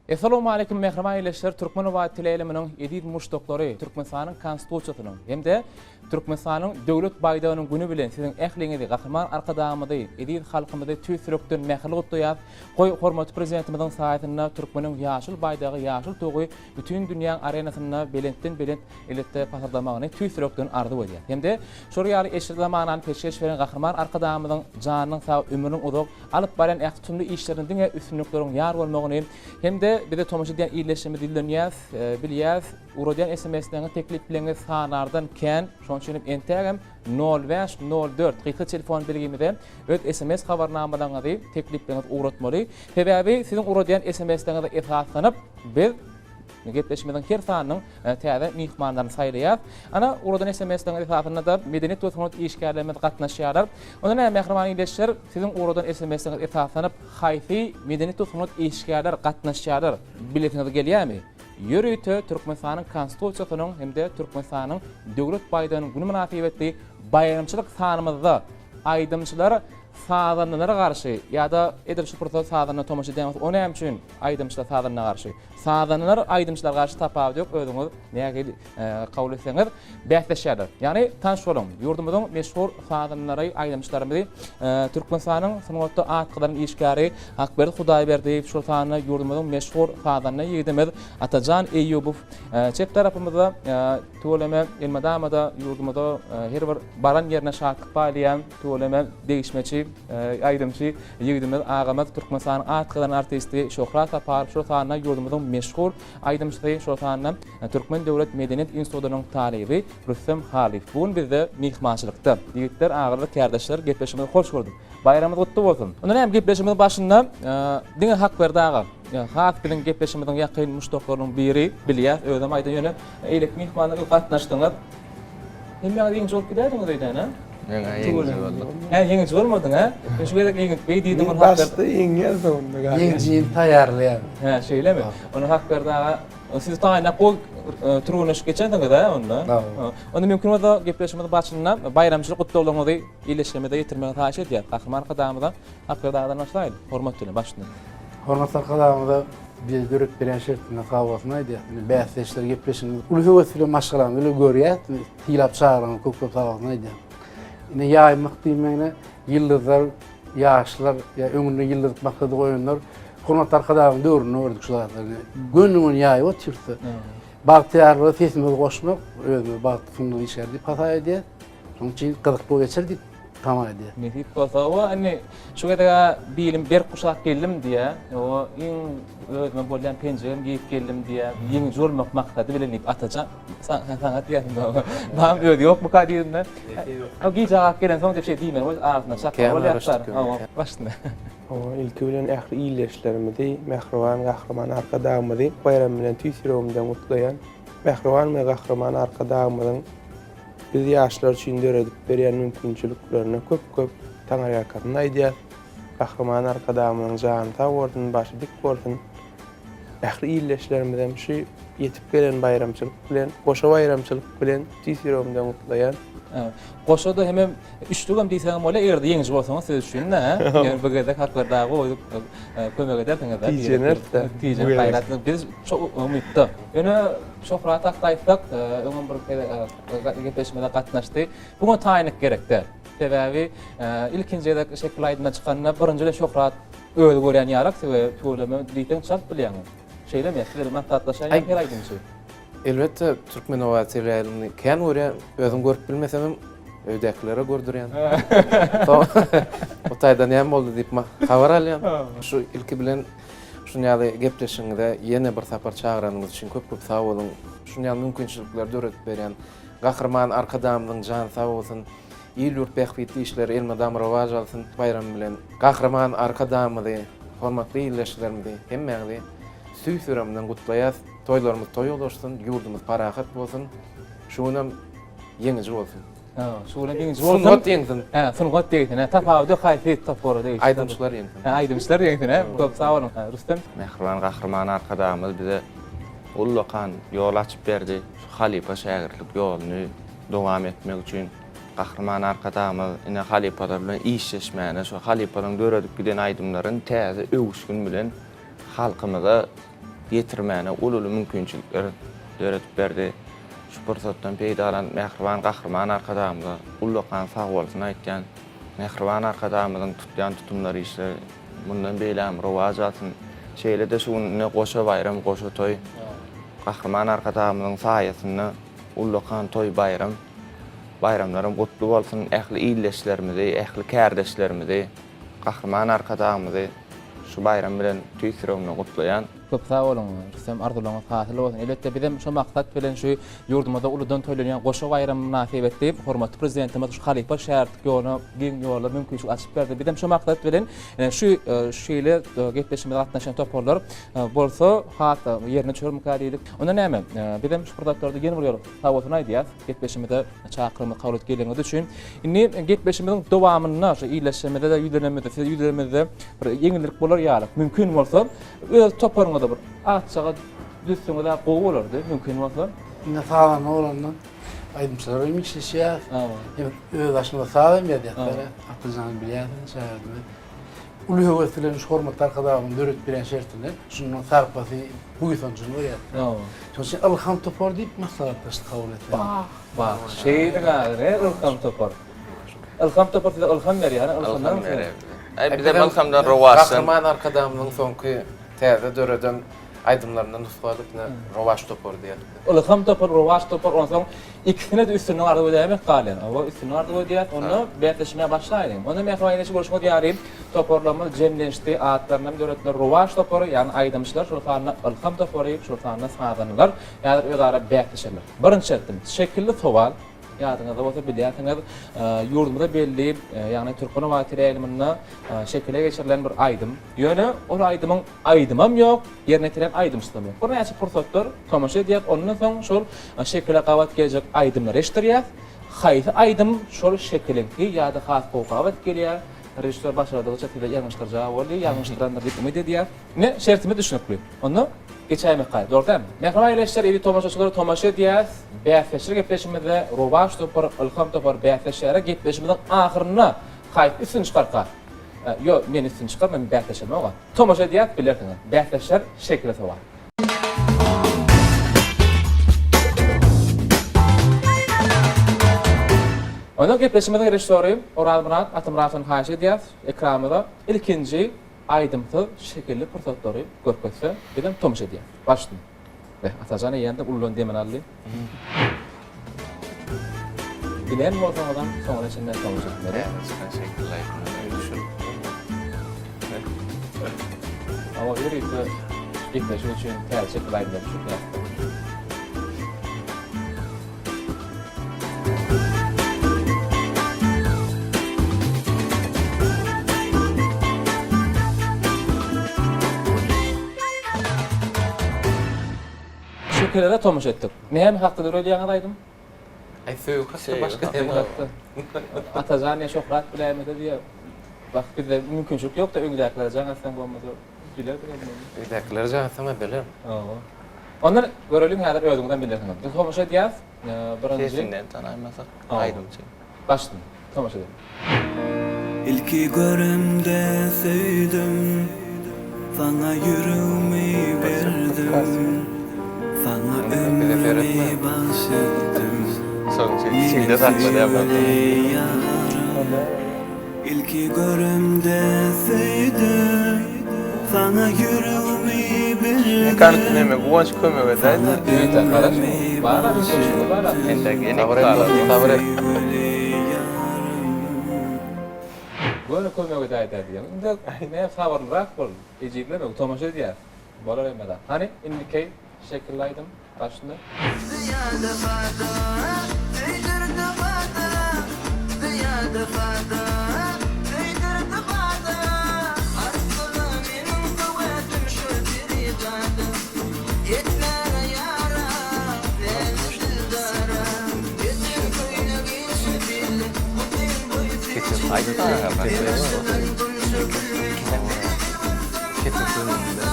Essalawmaleýkim mähriban ildeşler Türkmen Owazy teleýaýlymynyň eziz muşdaklary Türkmenistanyň Konstitusiýasynyň hem-de Türkmenistanyň Döwlet baýdagynyň güni bilen siziň ähliňizi Gahryman Arkadagymyzy eziz halkymyzy tüýs ýürekden mähirli gutlaýas Goý hormatly Prezidentimiziň saýasynda türkmeniň ýaşyl baýdagy ýaşyl tugy bütin dünýäň arenasynda belentden belent eletde pasyrdamagyny tüýs ýürekden arzuw edýäs. Hem-de şol ýaly eşretli zamanany peşgeş beren Gahryman Arkadagymyzyň janynyň sag, ömrüniň uzak, alyp barýan ähli tutumly işlerinde diňe üstünlikleriň ýar bolmagyny hem-de bize tomaşa edýän ildeşlerimize ýüzlenýäs, bilýäs, ugradýan sms-leriňiz, teklipleriňiz sanardan kän, şonuň üçin hem entägem nol bäş, nol dört gysga telefon belgimize öz sms habarnamalaryňyzy, teklipleriňizi ugratmaly. Sebäbi siziň ugradýan sms-leriňize esaslanyp, biz gepleşigimiziň her sanynyň täze myhmanlaryny saýlaýarys. Ana, ugradan sms-leriňiz esasynda-da medeniýet we sungat işgärlerimiz gatnaşýarlar. Onda näme, mähriban ildeşler, siziň ugradan sms-leriňiz esaslanyp, haýsy medeniýet we sungat işgärler gatnaşýarlar, bilesiňiz gelýärmi? Ýörite Türkmenistanyň Konstitusiýasynyň hem-de Türkmenistanyň Döwlet baýdagynyň güni mynasybetli baýramçylyk sanymyzda aýdymçylar sazandalara garşy ýa-da edil şu pursat sazanda tomaşa edýän bolsa, o näme üçin aýdymçylar sazanda garşy? Sazandalar aýdymçylara garşy tapawudy ýok, özüňiz nähili kabul etseňiz bäsleşýärler. Ýagny tanyş boluň, ýurdumyzyň meşhur sazandalary, aýdymçylarymyzy Türkmenistanyň sungatda at gazanan işgäri Hakberdi Hudaýberdiýew, şol sanda ýurdumyzyň meşhur sazanda ýigidimiz Atajan Eýýubow, çep tarapymyzda tüweleme elmydama-da ýurdumyza her bir baran ýerine şatlyk paýlaýan tüweleme degişmeçi, aýdymçy ýigidimiz, agamyz Türkmenistanyň at gazanan artisti Şöhrat Saparow, şol sanda ýurdumyzyň meşhur aýdymçysy, şol sanda Türkmen döwlet medeniýet institutynyň talyby Rüstem Halyýew bu gün bizde myhmançylykda. Ýigitler, agalar, kärdeşler, gepleşigimize hoş gördük. Baýramyňyz gutly bolsun. Onda näme gepleşigimiziň başynda diňe Hakberdi aga, has biziň gepleşigimiziň ýakyn muşdaklarynyň biri, bilýäs, özem aýdan ýöne eýleki myhmanlar gatnaşdyňyz. Hemmäňiz ýeňiji bolup gidäýdiňiz öýdän, a? Men-ä ýeňiji boldum. Hä, ýeňiji bolmadyň, a? Men şu gezek ýeňip beý diýdim, ony Hakberdi. Başda ýeňýär soňunda galýar. Ýeňijini taýýarlaýar. Hä, şeýlemi? Ony Hakberdi aga, siz taýynlap gowy türgenleşik geçensiňiz, hä, onda? Onda mümkin bolsa gepleşigimiziň başynda baýramçylyk gutlaglaryňyzy ildeşlerimize ýetirmegi haýyş edýäris. Gahryman Arkadagymyza Hakberdi agadan başlaýly, hormat bilen, başynda. Hormatly Arkadagymyza bize döredip berýän şertlerine sag bolsun aýdýas. Indi bäsdeşler gepleşigimizi uly höwes bilen maşgalamyz bilen görýäs. Sylap çagyranyna köp köp sag bolsun aýdýan. Indi ýaýmak diýmegine ýyldyzlar, ýaşlar ýa öňünde ýyldyz maksady goýanlar Hormatly Arkadagyň döwründe gördük şu zatlary. Göni-göni ýaýyp otyrsa. Bagtyýarlyga sesimizi goşmak özümizi bagtly sungat işgäri diýip hasap edýäs. Şonuň üçin gyzykly geçer diýip tama edýär. Nesip bolsa, o indi şu gezeg-ä bilim berk guşap geldim diýýär. O iň özüme bolýan penjegem geýip geldim diýýär. Ýeňiji bolmak maksady bilen diýip Atajan saňa diýýär. Maňa özi ýokmuka diýdim-de. O gijä galyp gelensoň diýip şeý diýmeli bolýar, arasynda çakma bolýar. Hawa, başynda. Hawa, ilki bilen ähli ildeşlerimizi, mähriban Gahryman Arkadagymyzy baýram bilen tüýs ýüregimden gutlaýan. Mähriban we Gahryman Arkadagymyzyň Biz ýaşlar üçin döredip berýän mümkinçiliklerine köp-köp taňryýalkasyn aýdýas. Gahryman Arkadagymyzyň jany sag bolsun, başy dik bolsun. Ähli ildeşlerimizem şu ýetip gelen baýramçylyk bilen, goşa baýramçylyk bilen tüýs ýüregimden gutlaýan. Goşa-da hemem üçlügem diýseňem bolýar, eger-de ýeňiji bolsaňyz siz üçin-dä, hä? Ýöne bu gezek Hakberdi aga goýup kömek edersiňiz-dä. Tijeneris-dä. Tijenip gaýrat. Biz şo umytda. Ýöne Şöhrat hakda aýtsak, öňem bir gepleşigimize gatnaşdy. Buňa taýynlyk gerek däl. Sebäbi ilkinji gezek Şekil aýdyma çykanda birinji bilen Şöhrat özi görýän ýalak we tüweleme diýseň çalt bilýäňiz. Şeýlemi? Siz bilen maslahatlaşýan her aýdymçy. Elbetde Türkmen owazy serialyny kän görýän, özüm görüp bilmesemem öýdäkilere gördürýän. Soň o taýda näme boldy diýip habar alýan. Şu ilki bilen Şuny ýaly gepleşigiňize ýene bir sapar çagyranyňyz üçin köp köp sag boluň. Şuny ýaly mümkinçilikleri döredip berýän Gahryman Arkadagymyzyň jany sag bolsun. Il-ýurt bähbitli işleri elmydam rowaç alsyn. Baýram bilen Gahryman Arkadagymyzy, hormatly ildeşlerimizi hemmäňizi tüýs ýüregimden gutlaýas. Toýlarymyz toýa ulaşsyn, ýurdumyz parahat bolsun. Şu günem ýeňiji bolsun. Şu günem ýeňiji bolsun. Sungat ýeňsin. Hä, sungat ýeňsin. Hä, tapawudy haýsy topara degişli. Aýdymçylar ýeňsin. Hä, aýdymçylar ýeňsin, hä. Köp sag boluň. Rüstem. Mähriban Gahryman Arkadagymyz bize ullakan ýol açyp berdi. Şu halypa-şägirtlik ýoluny dowam etmek üçin Gahryman Arkadagymyz ine halypalar bilen işleşmäne, şu halypalaryň döredip giden aýdymlaryny täze öwüşgin bilen halkymyza. ýetirmäne uly-uly mümkinçilikler döredip berdi. Şu pursatdan peýdalanyp mähriban Gahryman Arkadagymyza ullakan sagbolsun aýtýan. Mähriban Arkadagymyzyň tutýan tutumlary işleri mundan beýlägem rowaç alsyn. Şeýle-de şu gün ine goşa baýram, goşa toý. Gahryman Arkadagymyzyň saýasynda ullakan toý baýram. Baýramlaram gutly bolsun. Ähli ildeşlerimizi, ähli kärdeşlerimizi, Gahryman Arkadagymyzy şu baýram bilen tüýs ýüregimden gutlaýan. Köp sag boluň, Rüstem arzuwlaryňyz hasyl bolsun. Elbetde bizem şo maksat bilen şu ýurdumyzda uludan toýlanýan goşa baýramy mynasybetli hormatly Prezidentimiz şu halypa şägirtlik ýoluna giň ýollar mümkinçilik açyp berdi. Bizem şo maksat bilen şu şeýle gepleşigimize gatnaşan toparlar bolsa has ýerine düşermikä diýdik. Onda näme, bizem şu pursatlarda ýene bir ýola sag bolsun aýdýas. Gepleşigimize çakyrygymyzy kabul edip geleniňiz üçin. Indi gepleşigimiziň dowamynda şu ildeşlerimize-de ýüzlenemizde, size ýüzlenemizde bir ýeňillik bolar ýaly, mümkin bolsa öz toparyňyzy bir atjaga düzseňiz-ä gowy bolardy, mümkin bolsa. Indi sazanda bolanda aýdymçylar hem işleşýär. Hem öz başymyza saz hem ýazýas. Atajany bilýärsiňiz, şägirdimiz. Uly höwes bilen şu hormatly Arkadagymyzyň döredip beren şertinde şunuň sarpasy, buýsanjyny görýäs. Şonuň üçin Ylham topar diýip maslahatlaşdyk kabul etdik. Bah, bah, şeýdiň agy, Ylham topar. Ylham topar size ylham berýär, ylham berýär. Aý bizem ylhamdan rowaçdan. Gahryman Arkadagymyzyň soňky täze döreden aýdymlaryndan nusga alyp ine Rowaç topary diýýäs. Ylham topar, Rowaç topar onsoň ikisine-de üstünlik arzuw edäýmek galýar. Hawa, üstünlik arzuw edýäs. Onda bäsleşmäge başlaýlyň. Onda mähriban ildeşler görşüňiz ýaly, toparlarymyz jemlenişdi, atlaryny hem döretdiler. Rowaç topary, ýagny aýdymçylar, şol sanda Ylham topary, şol sanda sazandalar häzir özara bäsleşerler. Birinji şertimiz, şekilli sowal. Ýadyňyzda bolsa bilýänsiňiz, ýurdumyza belli, ýagny Türkmen owazy teleýaýlymynda şekile geçirilen bir aýdym. Ýöne ol aýdymyň aýdymam ýok, ýerine ýetiren aýdymçysam ýok. Birnäçe pursatlar tomaşa edýäs, ondan soň şol şekile gabat geljek aýdymlary eşitdirýäs. Haýsy aýdym şol şekiliňki ýa-da has gowy gabat gelýär, režissýor başardygyça size ýalňyşdyrjaga boldy, ýalňyşdyrandyr diýip umyt edýäs. Ine, şertimiz düşnükli. Onda geçäýmek gaýry, dogry dälmi? Mähriban ildeşler, eziz tomaşaçylar, tomaşa edýäs. Bäsleşik gepleşigimizde Rowaç topar, Ylham topar bäsleşýärler. Gepleşigimiziň ahyrynda haýsy üstün çykarka? Ýok, men üstün çykarman, men bäsleşemok-a. Tomaşa edýäs, bilersiňiz. Bäsleşer, şekilli sowal. Onda gepleşigimiziň režissýory Orazmyrat Atamyratowdan haýyş edýäs, ekranymyza ilkinji aýdymsyz şekilli pursatlary görkezse, bizem tomaşa edýäs. Başla. Beh, Atajan eýýämde uludan demini aldy. Bilen bolsaňyzam soňuna çenli tomaşa etmeli. Täze çykan şekilli aýdymlara düşürip. Hawa, ýörite gepleşik üçin täze şekilli aýdymlar düşürýär. Şekillere tomaşa etdik. Näme hakda döredýäňiz aýdym? Aý söýgi hakda başga näme hakda? Atajan ýa Şöhrat biläýmese diýýär. Bak bizde mümkinçilik ýokda öňdäkilere jaň etseň bolmasa bilerdik onda. Öýdäkilere jaň etseň men bilerin. Hawa. Onda göreliň häzir özüňizem bilersiňiz. Biz tomaşa edýäs. Birinji. Sesinden tanaýmasak aýdymçy. Başla. Tomaşa edelim. Ilki göremde söýdüm Saňa ýüregimi berdim Saňa ömrümi bagş etdim Meniň söýgüli ýarym Ilki göremde söýdüm Saňa ýüregimi berdim Saňa ömrümi bagş etdim Söýgüli ýarym. Göni kömek edäýdä diýýäň. Indi näme sabyrlyrak bol. Ejizleme, tomaşa edýäs. Bolar hemme zat. Hany, indiki şekilli aýdym. Başynda. Zyýada bada, söýdürdi bada, Zyýada bada, söýdürdi bada, Arkaly meniň höwesim şu perigada, Etmäge ýara, näme dildara, Eden köýnegi şekilli, Uzyn boý seçildi, Ýaraşylan gunça gülli, Bilbil bolsam bagymda.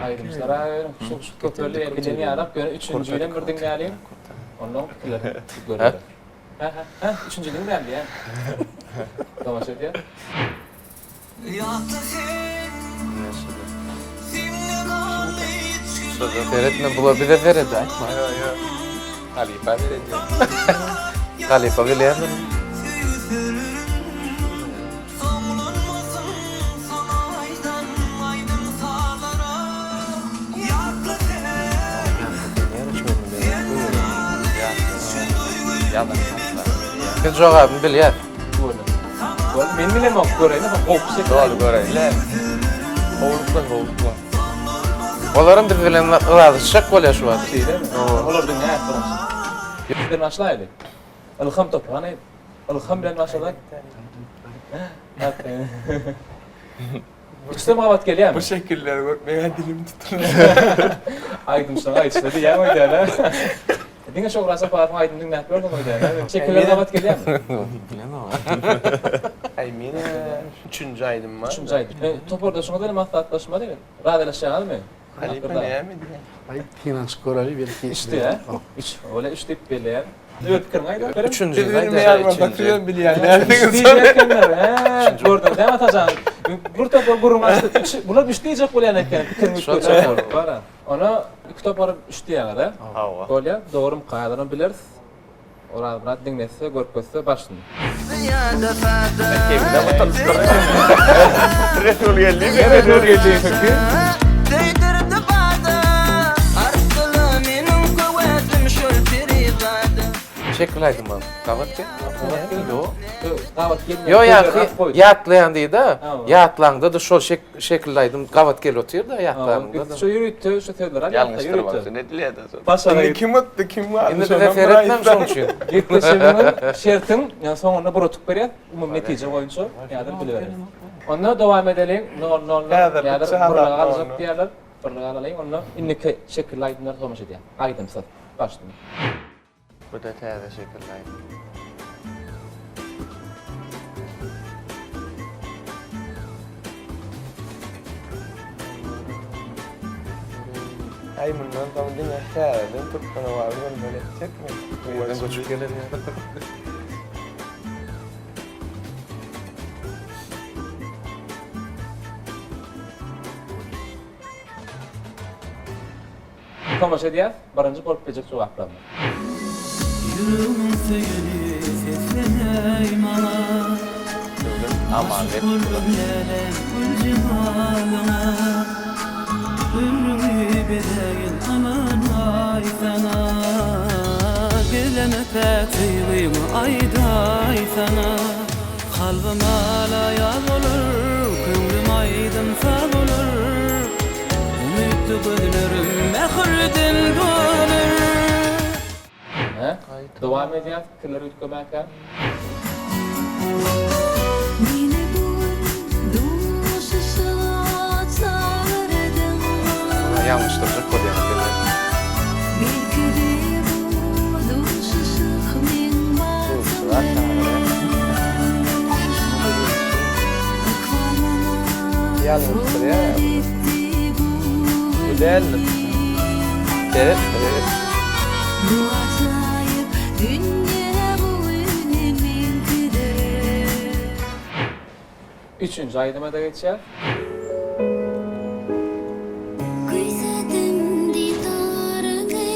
Aýdymçylara şu şu köpeldi bilen ýalak ýöne üçünjinem bir diňläliň. Ondan pikirleri görelim. Hä hä hä üçünji diňläli diýýän. Tomaşa edýär. Ýatla sen. Seretme, bular bize seredi, aýtma. Ýok, ýok. Halypa seredýär. Halypa bilýändir. Biz jogabyny bilýäs. Gol, men bilemok, göreýin, gowky şekil. Doly göreýin. Howlukma, howlukma. Olaram biz bilen ylalaşjak bolýar şu wagt. Şeýlemi? Olar diňläp birinji. Bizden başlaýly. Ylham topy, hany Ylham bilen başlasak. Üçüsem gabat gelýärmi? Bu şekilleri görüp meňä dilim tutulýar. Aýdymçylaryň aýdyşyna diýýäň öýdýän-ä. Diňe Şöhrat Saparowyň aýdymyny diňläp ýördüň öýdýän-ä. Şekiller gabat gelýärmi? Bilemok. Aý men-ä üçünji aýdym bar. Üçünji aýdym. Topardaşyňyz bilen maslahatlaşmaly. Razylaşýaňyzmy? Halypa näme diýýär? Aý synanyşyp göreli belki. Üç diýýär. Üç. Ol-a üç diýip belleýär. Öz pikiriňi aýt. Üçünji. Biz bilmeýän bolsak sizem bilýän dälsiňiz. Diýjek ekenler. Hä, gördüňiz dämi Atajan? Bir topar gürrüň açdy. Üç, bular üç diýjek bolýan eken, pikiriňi üýtgetjek bolup. Bara. Ona iki topar üç diýýäňiz-ä? Hawa. Bolýar. Dogrumyka, häzir bileris. Orazmyrat diňletse, görkezse başyny. Resul geldi. Resul geldi. Söýdürdi bada Arkaly meniň höwesim şol perizada. Şekil aýdyma gabat gel. Gabat gel. Ýok. Gabat gelmeýän. Ýok ýaňky ýatlaýan diýdi. Ýatlaňda-da şol şekilli aýdym gabat gelip otyr-da ýatlaňda-da. Şu ýörite şu sözleri al ýatla ýörite. Başara Indi kim utdy, kim galdy? Indi bize seretmäň şoň üçin. Gepleşigimiziň şertiň soňunda bir utuk berýäs, umumy netije boýunça häzir bilibereris. Onda dowam edeliň, nol nol nol häzir birlige galjak diýýärler. Birlige alalyň, onda indiki şekilli aýdymlara tomaşa edýäs. Aýdymsyz. Başlanyň. Bu da täze şekilli aýdym. Aý mundan soň diňe täzeden türkmen owazy görmeli etjekmi? Ýerden göçüp gelen ýaly. Tomaşa edýäs, birinji bolup biljek jogaplaryna. Ýüregmiň söýeni sesleneý maňa. Döwlet Aşyk boldum läle gül jemalyňa. Ömrüňi bezäýin amanaý saňa. Gizleme päk söýgüňi aýdaý saňa. Kalbym alaýaz bolar, köňlüm aýdym-saz bolar. Umytly gözlerim mähirden dolar. Hä? Dowam edýäs pikirler üýtgemäkä. Meni bu gün duşuşyga çagyrdyň. Ýalňyşdyrjak bolýaň beni. Belki-de bu duşuşyk meň bagtym. Ýalňyşdyrýar. Bu däldir. Seret, seret. Bu ajaýyp dünýä bu gün meňkidir. Üçünji aýdyma-da geçýäs. Küýsedim didaryňy,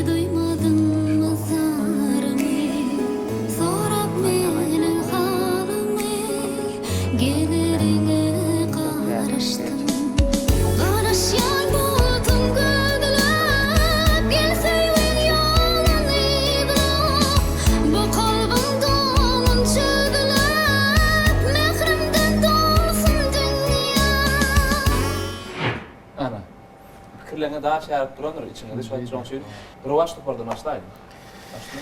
duýmadyňmy zarymy, Sorap meniň halymy, geleriňe garaşdym. Garaşýan bulutym gözläp, gel söýgiň ýoluny yzlap, Bu kalbyň donun çözläp, mährimden dolsun dünýä. Ana. Pikirleriňe daş ýaryp durandyr içiňizde şu wagt şonuň üçin Rowaç topardan başlaýlyň. Başla.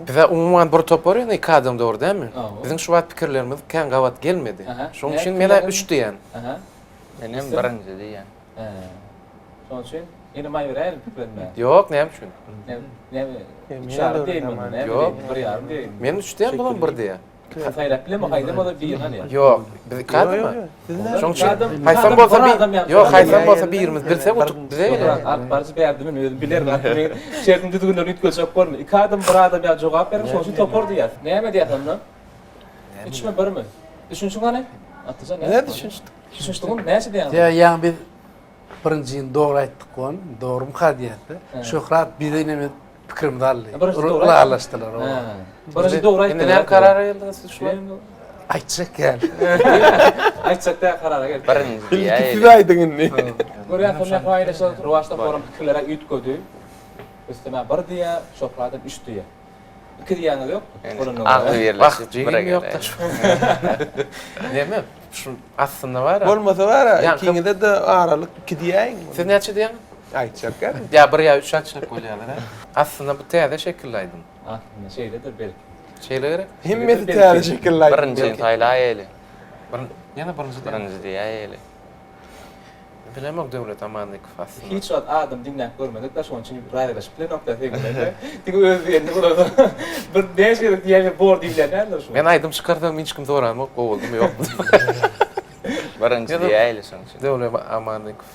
Bize umuman bir topar ýöne iki adam dogry dälmi? Hawa. Biziň şu wagt pikirlerimiz kän gabat gelmedi. Aha. Şonuň Näme üçin men-ä pikirleriň? üç diýýän. Aha. Men hem birinji diýýän. He. Şonuň üçin ýene maý beräýelim pikirlenmäge. Ýok, näme üçin? Näme, näme? Ýa, Üç ýarym men diýeýin döwrüm onda, näme Ýok. diýeýin? Bir ýarym diýeýin. Men üç diýýän, bulam bir diýýär. Sen saýlap bilemok, haýsam bolsa birini alýar. Ýok, biz iki Ýok, adammy? ýok, ýok. Siz näme? Şonuň üçin Adam- haýsam adam- bolsa bir bir adam ýaly. Ýok, haýsam Ýa, bolsa ýa, birimiz ýa, bilse ýa. utuk bize geler. Alyp baryjy bärde men özüm bilerin. Men şertiň düzgünlerini üýtgetjek bolma. Iki adam bir adam ýaly jogap berin, şonuň üçin topar diýýäs. Näme diýýäs onda? Üçmi, birmi? Düşünşiň hany? Atajan näme? Ne düşünişdik? Düşünişdiňmi? Näçe diýýäň? Ýa, ýaňy biz. Birinjini dogry aýtdyk ony, dogrumyka diýýäs-de. Şöhrat bize ine pikirimizi aldy. Birinji dogry aýtdy. Ylalaşdylar. Birinji dogry aýtdy. Indi näme karara geldiňiz siz şu wagt? Aýtjak ýaly. Aýtjak däl karara geldik. Birinji diýäýeli. Siz aýdyň indi. Görýän soň mähriban Rowaç toparyň pikirleri üýtgedi. Rüstem-ä bir diýýär, Şöhradam üç diýýär. Iki diýýäňiz ýok. Agzybirleşip bire ýok-da şu. Näme? Şu aslynda bar. Bolmasa bar, ikiňize-de aralyk iki diýäýiň. Siz näçe diýýäňiz? Aýtjak ýa. Ýa bir ýa üç aýtjak bolýarlar hä? Aslynda bu täze şekilli aýdym. Aslynda şeýledir belki. Şeýle gerek? Hemmesi täze şekilli aýdym. Birinjini saýlaýaly. Bir, ýene birinji diýäýeli. Birinji diýäýeli. Bilemok Döwlet Amanlykow aslynda. Hiç wagt adyny diňläp görmedik-de şonuň üçin razylaşyp bilenok-da seň bilen-de. Diňe öz diýenini bolanda bir bäş gezek diýäýse bor diýilýän däldir şu. Men aýdym çykarsam hiç kim soranok gowy boldumy ýokmy diýip. Birinji diýäýeli şonuň üçin. Döwlet Amanlykow.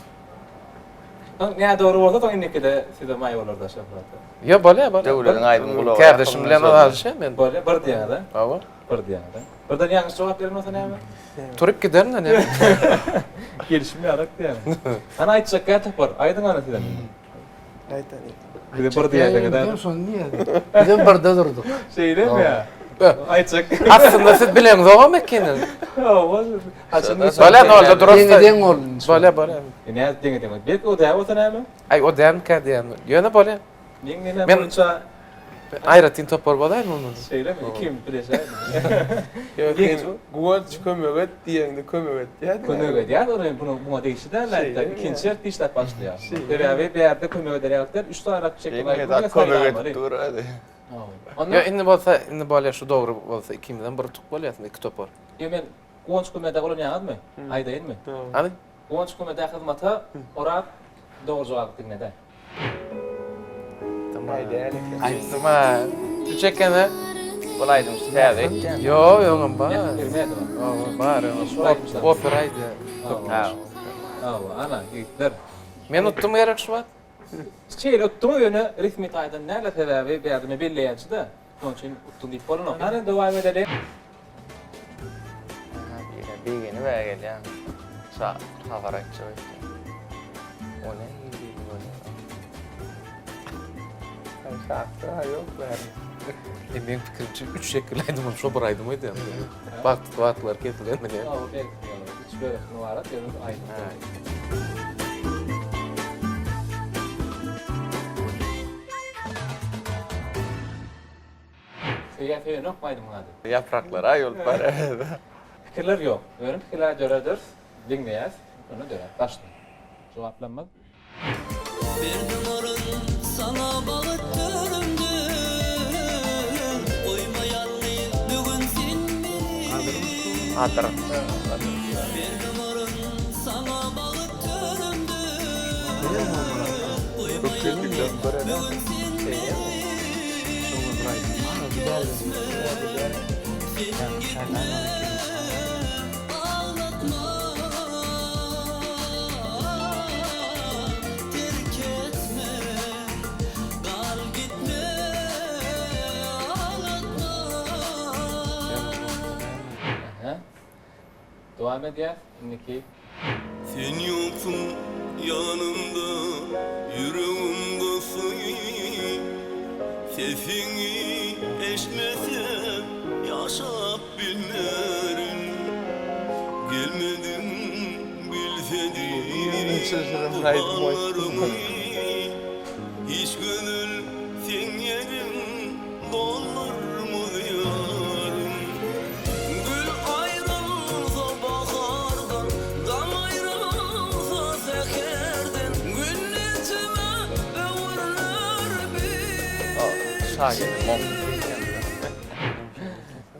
Soň nädogry bolsa soň indikide size maý bolar-da Şöhrat. Ýok bolýar bolýar. Döwlediň aýdymy gulaga Kärdeşim bilen ylalaşýan men. Bolýar bir diýäňiz-a? Hawa. Bir diýäňiz-a. Birden ýalňyş jogap beren bolsa näme? Turup giderin-de näme? Gelişim ýarak diýäňiz. Hany aýtjak gä topar, aýdyň hany sizem. Aýt hany. Bize bir diýäýseňiz Bizem şony diýýäs. Bizem birde durduk. Şeýlemi ýa? Aýtjak. Aslynda siz bileňzogam ekeniz. Hawa. Haçan Bolýa nolda durarys. Deňe deň boldy. Bolýa bolýa. E nädip deňe deň boldy? Belki o däl bolsa näme? Aý o dälmikä diýýän. Ýöne bolýa. Meň nenem Men boýunça aýratyn topar bolaýyn bolmasa. Şeýlemi? Kim bileşäými? Ýok, sen Guwanç kömek et diýeňde kömek etýär. Kömek edýär, ol hem muňa muňa degişli däl aýtda. Ikinji şert işläp başlaýar. Sebäbi bärde kömek eder ýaly däl, üç sanyrak şekil aýdyp, kömek edip dur hadi. Onda Ýok, indi bolsa, indi bolýar şu dogry bolsa ikimizem bir utuk bolýas, iki topar. Ýok, men Guwanç kömede ulanýaňyzmy? Aýdaýynmy? Hany? Guwanç kömede hyzmata Oraz dogry jogaby diňledi. Aýtdym-a. Üç eken-ä. Bul aýdymçy täze ekýän. Ýok, öňem bar. Ýa, Hawa, bar öňem. Opera aýdýar. Hawa, ana, ýigitler. Men utdum gerek şu wagt? Şeýle utduňyz, ýöne resmi taýdan däl-de, sebäbi bärde men belleýänçi-de. Şonuň üçin utdum diýip bolanok. Hany, dowam edeliň. Bire begenib-ä gelýän. Şa habar aýtjak öýtýän. O nähili biri bolýar? Şahsy ýok bäri. E, meň pikirimçe üç şekilli aýdym bolup şo bir aýdym aýdýan. Wagt wagtlar kesilenmi näme? Hawa, belki ýaly. Üç bölekden ybarat ýöne aýdym. Söýýän söýenokmy aýdymyň ady? Ýapraklar aýylyp barýar. Pikirler ýok. Ýöne pikirler dörederis, diňleýäs, onda döräp başlaýar. Jogaplanmaz. Berdim orun saňa bagt törümde Goýma ýalňyz bu gün sen meni Adyr. Berdim orun saňa bagt törümde Goýma ýalňyz bu gün sen meni Dowam edýäs indiki. Sen ýoksuň ýanymda ýüregim gysy Sesiňi eştmesem ýaşap bilmerin Gelmediň bilsedim tupanlarymy Hiç gözel seň ýeriň doldurmaz ýarym. Gül aýrylsa bahardan, daň aýrylsa säherden, Günler tüme öwrüler bir. Şaýat mom.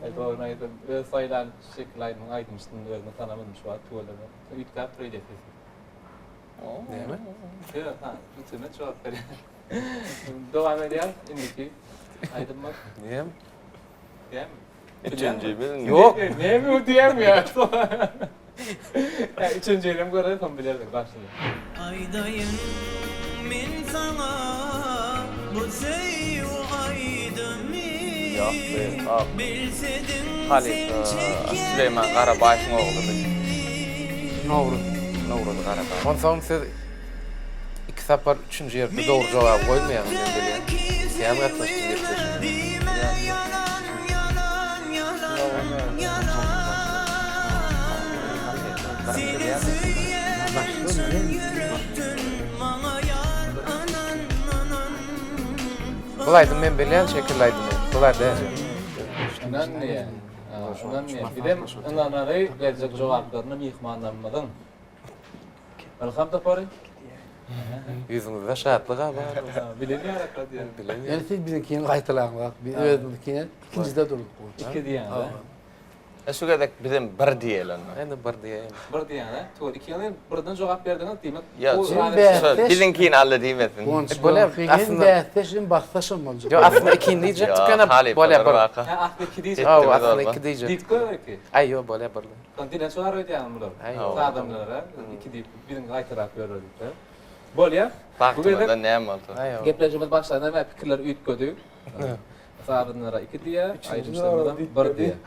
Aý dogryny aýdym öz saýlan şekil aýdymyň aýdymçysyny özümi tanamadym şu wagt tüweleme. Üýtgäp dur öýdýä sesi. Näme? Ýok, ha, üstüne jogap berýän. Dowam edýär indiki aýdymymyz. Näme? Näme? Üçünji biziň. Ýok. Näme bu diýýäň ýa? Ýa üçünjinem göreris, soň bilerdik başyny. Aýdaýyn men saňa bu söýgi aýdymy Ýok, bu ak. Bilsediň sen Halypa çekýän Süleýman Garabaýewiň ogludy. Nowruz. Nowruz Garabaýew. Onsoň siz. Iki sapar üçünji ýerde dogry jogaby goýmaýaňyz men bilýän. Kän gatnaşdym gepleşige. Bul aýdym men bilýän şekilli aýdymy. Bular däl. Ynanmaýan. Ynanmaýan. Bizem ynanary berjek jogaplaryny myhmanlarymyzyň. Ylham topary. Ýüzüňizde şatlyk-a bar. Bilen ýaraklar diýýän. Bilen. Ýöne siz biziňkini gaýtalaňyzak. Biz özümiziňkini ikinjide durduk. Iki diýýäňiz-ä. E şu gezek bizem bir diýeli onda. Indi bir diýeýin. Bir diýýäňiz-ä. Tüwel ikiňiz birden jogap berdiňiz, diýmek Ýok, bu bäsdeş. Biziňkini aldy diýmesin. Guwanç Bolýar, hem aslynda- bäsdeş hem basdaşam boljak. Ýok, aslynda ikini diýjekdik Ýok, ýöne halypalar bolýar bir. waka. Hä, asly iki diýjekdik. Hawa, aslynda iki diýjekdik. Diýip gör iki. Aý, ýok, bolýar bir. Soň dilen şolar öýdýäňmi bular? Aý, ýok. Adamlara iki diýip, biziň gaýtalap ýörler diýip. Bolýar. Bu gezek Bagtymyzdan näme bolsa. Aý, ýok. gepleşigimiz başlandan bäri pikirler üýtgedi. Sazanlara iki diýýär, aýdymçylarymyzam bir diýýär.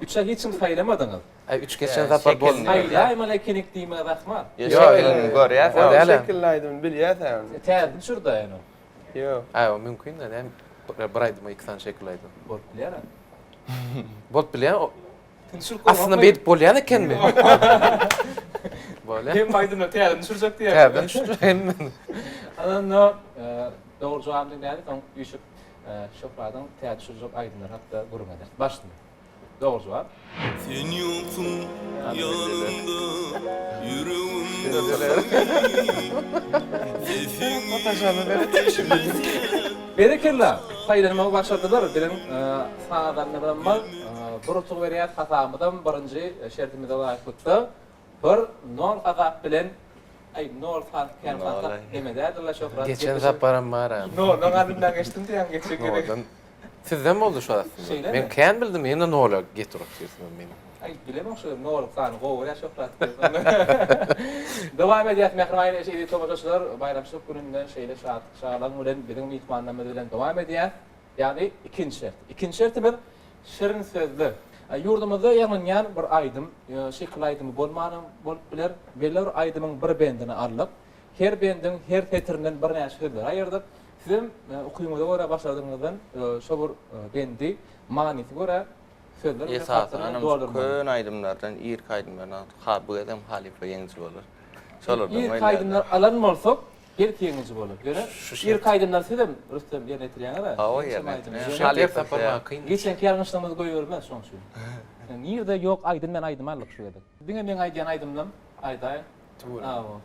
Üçe hiç kim saýlamadyňyz. Aý, üç geçen sapar boldy. Saýlaýmaly ekenik diýme rahmat. Ýa şekilini görýäs. Ýok, däl. Şekilli aýdymy bilýäs ony. Täzeden düşürdi ony. Ýok. Aý, o mümkin-dä, näme bir aýdyma iki sany şekilli aýdym. Bolup bilýär-ä. Bolup bilýär. Aslynda beýdip bolýan ekenmi? Bolýar. Hemme aýdymlary täzeden düşürjek diýýär. Täzeden düşürjek hemme. Onda dogry jogabyny diňläli, soň üýşüp Şöhradyň täze düşürjek aýdymlary hakda gürrüň ederis. Başla. Dogry jogap. Sen ýoksuň ýanymda, ýüregimde Sesiňi eşitsem. Berekella! Saýlanmagy başardylar biziň sazandalarymyz. Bir utuk berýäs hasabymyzam birinji şertimize laýyklykda bir nol hasap bilen aý nol san kän hasap neme däldirle Şöhrat. Geçen saparam bar-a. Noldan alnyndan geçdim diýýäň geçen gezek. Noldan. Sizden boldy şu aslynda. Şeýlemi? Men kän bildim ýene nola getirip otyrsyňyz meni. Aý bilemok şu nol sany gowy bolýar Şöhrat. Dowam edýäs mähriban eziz tomaşaçylar baýramçylyk gününde şeýle şatlyk şagalaň bilen biziň myhmanlarymyz bilen dowam edýäs. Ýagny ikinji şert. Ikinji şertimiz şirin sözli. Ýurdumyzda ýaňlanýan bir aýdym, şekil aýdymy bolmanam bolup biler. Belli bir aýdymyň bir bendini aldyk. Her bendiň her setirinden birnäçe sözleri aýyrdyk. Sizem ukyňyza görä başardygyňyzdan şo bir bendi manysy görä sözler bilen Esasanam hatlaryny doldurmaly. köne aýdymlardan, irki aýdymlardan ha bu gezem halypa ýeňiji bolar. Şolardan Irki bolýar-da. aýdymlar alan bolsak belki ýeňiji bolar. Ýöne irki aýdymlary sizem Rüstem ýerine ýetirýäňiz-ä. Hawa Ençeme ýerine aýdym. ýetirýän. Ýöne Halypa Sapar size. maňa kyn. Geçenki ýalňyşlygymyzy goýbermez şoň üçin. Nirde ýok aýdym men aýdym aldyk şu gezek. Diňe meň aýdýan aýdymlam aýdaýyň. Hawa.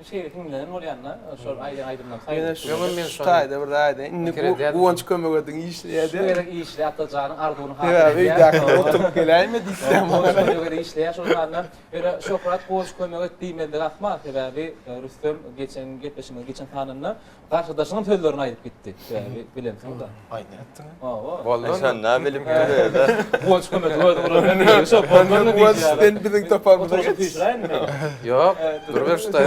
Şeýle hiňlenen bolýanda, şol aýdan aýdymdan Ýöne saýlanyp. Öňem men şu şony taýda bir aýdaýyn. Indi pikir edýärdim. Guwanç kömek ediň işleýär Şu diýip. gezek işle Atajanyň arzuwyny hasyl Sebäbi edýär. öýdäkiler oturyp geläýme diýsem. Guwanç kömek edi işleýär şol sanda. Ýöne Şöhrat Guwanç kömek et diýmezligi ahmal. Sebäbi Rüstem geçen gepleşigimiziň geçen sanynda Garşydaşynyň sözlerini aýdyp gitdi. Sebäbi bilemsoň-da. Aý nätdiň? Hawa. Boldy. Şonda bilip durýar-da. Guwanç kömedi özi uran. Şo boldy. Guwanç sen biziň toparymyza geç. Ýok, duruber şu taýda.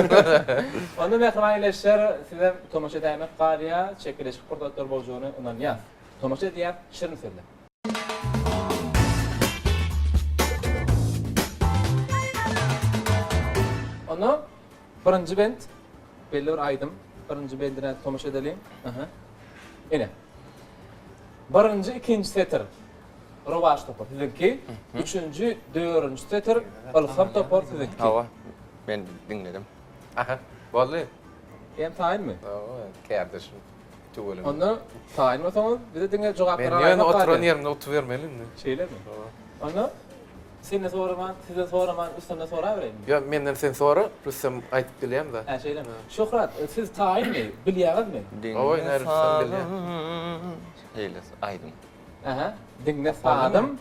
Onda mähriban ildeşler, sizem tomaşa edäýmek galýar. Çekeleşik pursatlar boljagyny ynanýas. Tomaşa edýäs, şirin sözle. Onda birinji bent Belli bir aýdym. Birinji bendine tomaşa edeliň. Aha. Ine. Birinji, ikinji setir. Rowaç topar siziňki. Üçünji, dördünji setir Ylham topar siziňki. Hawa. Men diňledim. Aha. Boldy. Hem taýynmy? Hawa, kärdeşim. Tüweleme. Onda taýyn bolsaňyz, bize diňe jogap Men ýöne oturan ýerimde otubermeli indi. Şeýlemi? Hawa. Onda Senden soraman, sizden soraman, Rüstemden sorabereýinmi? Ýok, menden sen sora, Rüstem aýdyp bilýän-dä. Hä, şeýlemi? Şöhrat, siz taýynmy? Bilýäňizmi? Hawa, ine Rüstem bilýär. Şeýle aýdym. Ähä, diňle sazym.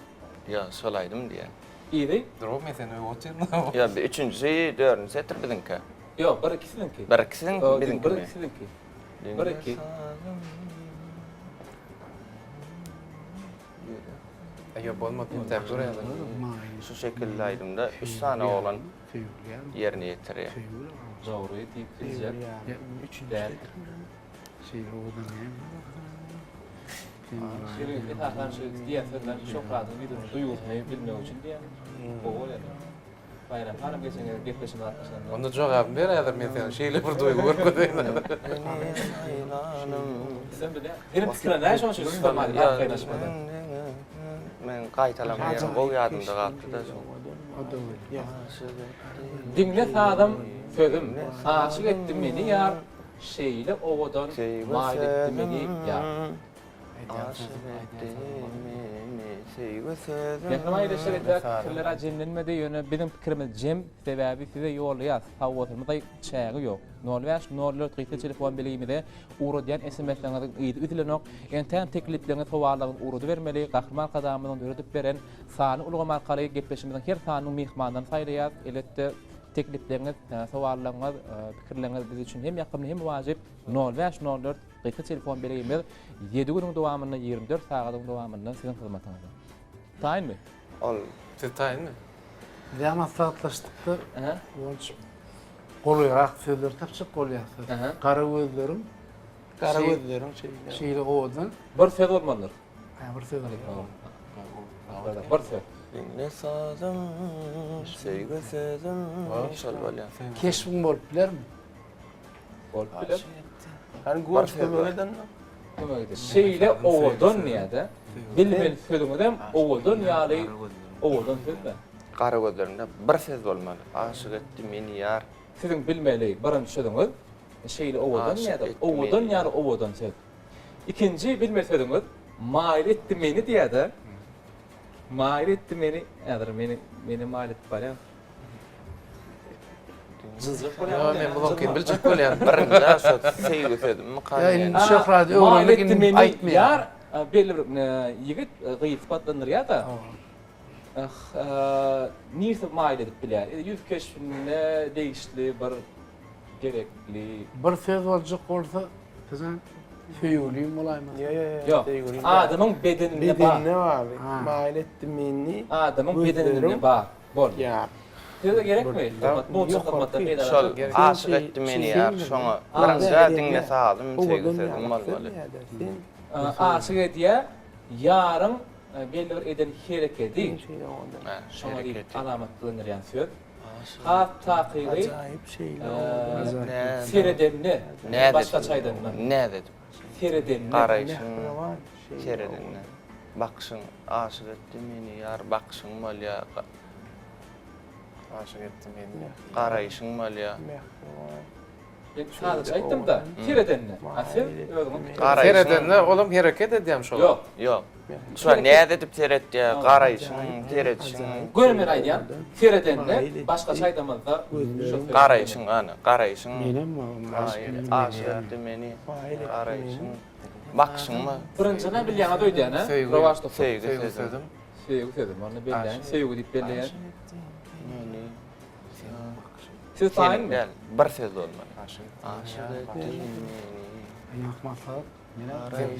Ýok, şol aýdym diýýän. Yzy? Dur, men seni öwüp otyryn. Ýok, bir üçünjisi, dördünji setir biziňki. Ýok, bir iki siziňki. Bir iki siziňki, biziňkimi? Bir iki siziňki. Bir iki. Ýok bolmady entäk dur ýaly. Şu şekilli aýdymda üç sany oglan ýerine ýetirýär. Dogry diýip biljek däl. Şeýle esasan şu diýen sözler Şöhratyň ýüzüniň duýgusyny bilmek üçin diýen gowy bolýar. Baýram hanam geçen gezek gepleşigimize gatnaşanda. Onda jogabyny ber häzir men seni şeýle bir duýgy görkezeýin. Sen bilýän. Seniň pikiriň näme şonuň üçin syzamaly arkaýynlaşmada. Men gaýtalama ýeri gowy ýadymda galypdy-da şo. Diňle sazym, sözüm, aşyk etdi meni ýar, şeýle owadan maýyl etdi meni ýar. Mähriban ildeşler entäk pikirler-ä jemlenmedi, ýöne biziň pikirimiz jem, sebäbi size ýollaýas, sawgatymyza çägi ýok. Nol bäş, nol dört gysga telefon belgimize ugradýan sms-leriňiziň yzy üzülenok. Entägem teklipleriňizi, sowallaryňyzy ugradybermeli. Gahryman Arkadagymyzyň döredip beren sanly ulgamy arkaly gepleşigimiziň her sanynyň myhmanlaryny saýlaýas. Elbetde, teklipleriňiz, sowallaryňyz, pikirleriňiz biz üçin hem ýakymly, hem wajyp. Nol bäş, nol dört gysga telefon belgimiz ýedi günüň dowamynda, 24 sagadyň dowamynda siziň hyzmatyňyzda. Taýynmy? Ol. Siz taýynmy? Bizä maslahatlaşdykda, Guwanç, golaýrak sözleri tapjak bolýarys. Gara gözleriň. Gara gözleriň şeýle. Şeýle owadan. Bir söz bolmalydyr. Hä, bir söz. Bir söz. Diňle sazym, söýgi sözüm, şol bolýar. Keşbiň bolup bilermi? Bolup biler. Hany Guwanç kömek eden. Kömek eder. Şeýle owadan diýýär-de. Bilmeli sözüňizem owadan ýaly owadan söz-dä. Gara gözlerinde bir söz bolmaly. Aşyk etdi meni ýar. Siziň bilmeli birinji sözüňiz şeýle owadan diýýär-de, owadan ýaly owadan söz. Ikinji bilmeli sözüňiz maýyl etdi meni diýýär-de. Maýyl etdi meni, häzir meni meni maýyl edip barýar. Jyljak bolýar. Ýa men bunuňkyny biljek bolýan. Birinji şo söýgi sözümi Ýa indi şöhraty öwrendik indi aýtmaýar. Ýar belli bir ýigit gyzy sypatlandyrýar-da. Nirsi maýyl edip bilýär? Ýüz keşbine degişli bir gerekli. Bir söz boljak bolsa, Sizem söýgülim bolaýmasa. Ýa ýa ýa. Ýok. Adamyň bedeninde bar. Bedeninde bar. Maýyl etdi meni. Adamyň bedeninde bar. Boldy. Ýar. Size gerekmi? Hyzmat, munça hyzmatdan peýdalanjak. Şol aşyk etdi meni ýar, şoňa birinjä diňle sazym, söýgi sözüm bolmaly. Aşyk edýär, ýaryň belli bir eden herekedi, şoňa diýip alamatlandyrýan söz. Has takygy, seredende, başgaça aýdanda. Näz edip. Seredende. Garaýşyň, seredende. Bakyşyň aşyk etdi meni ýar bakyşyň bolýa. Aşyk etdi meni. Garaýşyň bolýa. Men sadaça aýtdym-da, seredende. A siz özüňiz pikiriňizi. Seredende olam hereket edýämi şo Ýok. Ýok. Şo näz edip seretýä, garaýşyň, seredişiň. Göni men aýdýan, seredende başgaça aýdamyzda şo söz. Garaýşyň, ana, garaýşyň. Menem Aşyk etdi meni. Garaýşyň. Bakyşyňmy? Birinjini bilýäňiz öýdýän, hä? Söýgi. Rowaç topar. Söýgi Söýgi sözüm. sözüm. Söýgi sözüm. Ony belleýän. Söýgi diýip belleýän. Meni. Siz Seniň taýynmy? däl, bir söz bolmaly. Aşyk Aşyk etdi meni. Ýok maslahat.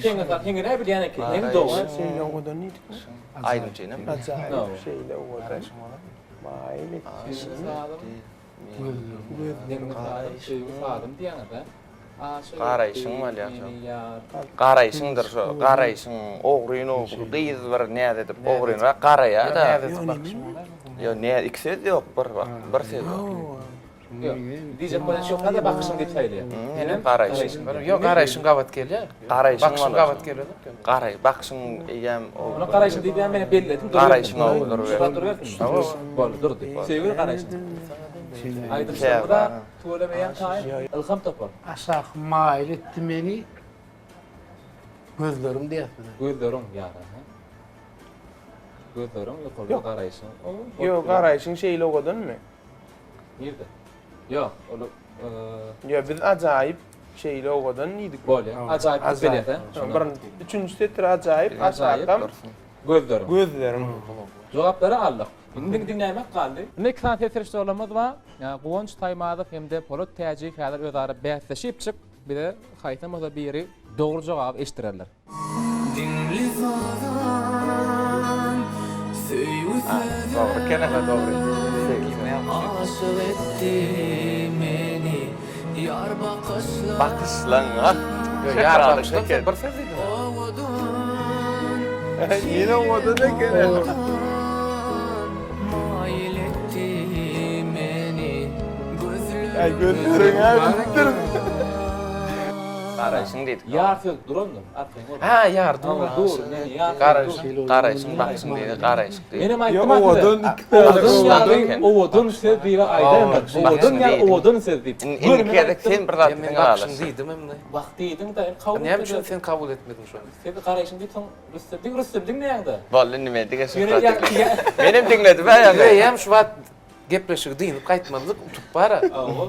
Heňe sal, heňe näme bilýän eken? Heň dogry. Şeýle owadan diýdik. Aýdymçyny. Ajaýyp şeýle owadan. Maýyl etdi. Söýgi sazym. Söýgi sazym diýýäňiz, hä? Garaýşyň bolýar şo. Garaýşyňdyr şo. Garaýşyň ogryn ogry gyz bir näz edip ogrynrak garaýar-da. Näz edip bakyşyň bolar. Ýok, ne iki söz ýok, bir bak, bir söz bar. Ýok. Diýjek bolýan şöhrat-a bakyşyň diýip saýlaýar. Menem garaýşyň. Ýok, garaýşyň gabat gelýär. Garaýşyň Bakyşyň gabat gelenok ýöne. Garaý, bakyşyň eýýäm o. Ony garaýşyň diýip men belledim. Garaýşyň o durubersin. Şöhrat durubersin. Boldy, durdy. Söýgi garaýşyň. Aýdymçylarymyz-a Tüweleme taýyn. Ylham topar. Aşak maýyl etdi meni gözleriň diýýäsmi? Gözleriň ýar aha. Gözleriň ýokarda garaýşyň. Ýok, garaýşyň şeýle owadanmy? Nirde? Ýok, ol Ýok, biz ajaýyp şeýle owadan diýdik. Bolýar. Ajaýyp diýip belýäs-ä. Bir üçünji setir ajaýyp, aşakam gözleriň. Gözleriň. Jogaplary aldyk. Indi diňlemek galdy. Indi iki sany ses berişdolamyz bar. Guwanç Taýmazow hem-de Polat Täjiýew häzir özara bäsleşipjik bize haýsam bolsa biri dogry jogaby eşitdirerler. Diňle sazam, söýgi sözüm. Dogry eken-ä dogry. Aşyk etdi meni ýar bakyşlaň. Bakyşlaň ah. Ýar bakyşlaň sen bir söz diýdiň. Owadan. Ýene owadan eken. Maýyl etdi. Äý gözleriň-ä bilipdir. Garaýşyň diýdik. Ýar söz durandyr, arkaýyn bol. Hä, ýar dur. Dur, men ýar Garaýşyň, garaýşyň, bakyşyň diýdi, garaýşyk diýdi. Menem Ýa aýtdym a size. owadan iki söz. Owadan ýaly Owadan. owadan söz diýip aýdaýmaň. Owadan ýaly owadan söz diýip. Indi indiki gezek sen bir zat Men diýseň bakyşyň ylalaşjak. diýdim hem-de. Wah diýdiň-de, indi kabul Näme üçin etmediler. sen kabul etmediň şony? Sen garaýşyň diýip soň Rüstem, diň Rüstem diňleýäň-de. Boldy indi men diňe Ýöne Şöhrat ýa- diňledim. ýa- Menem diňledim hä ýaňy. Eýýäm şu wagt gepleşigi dynyp gaýtmazlyk utuk bar-a. Hawa.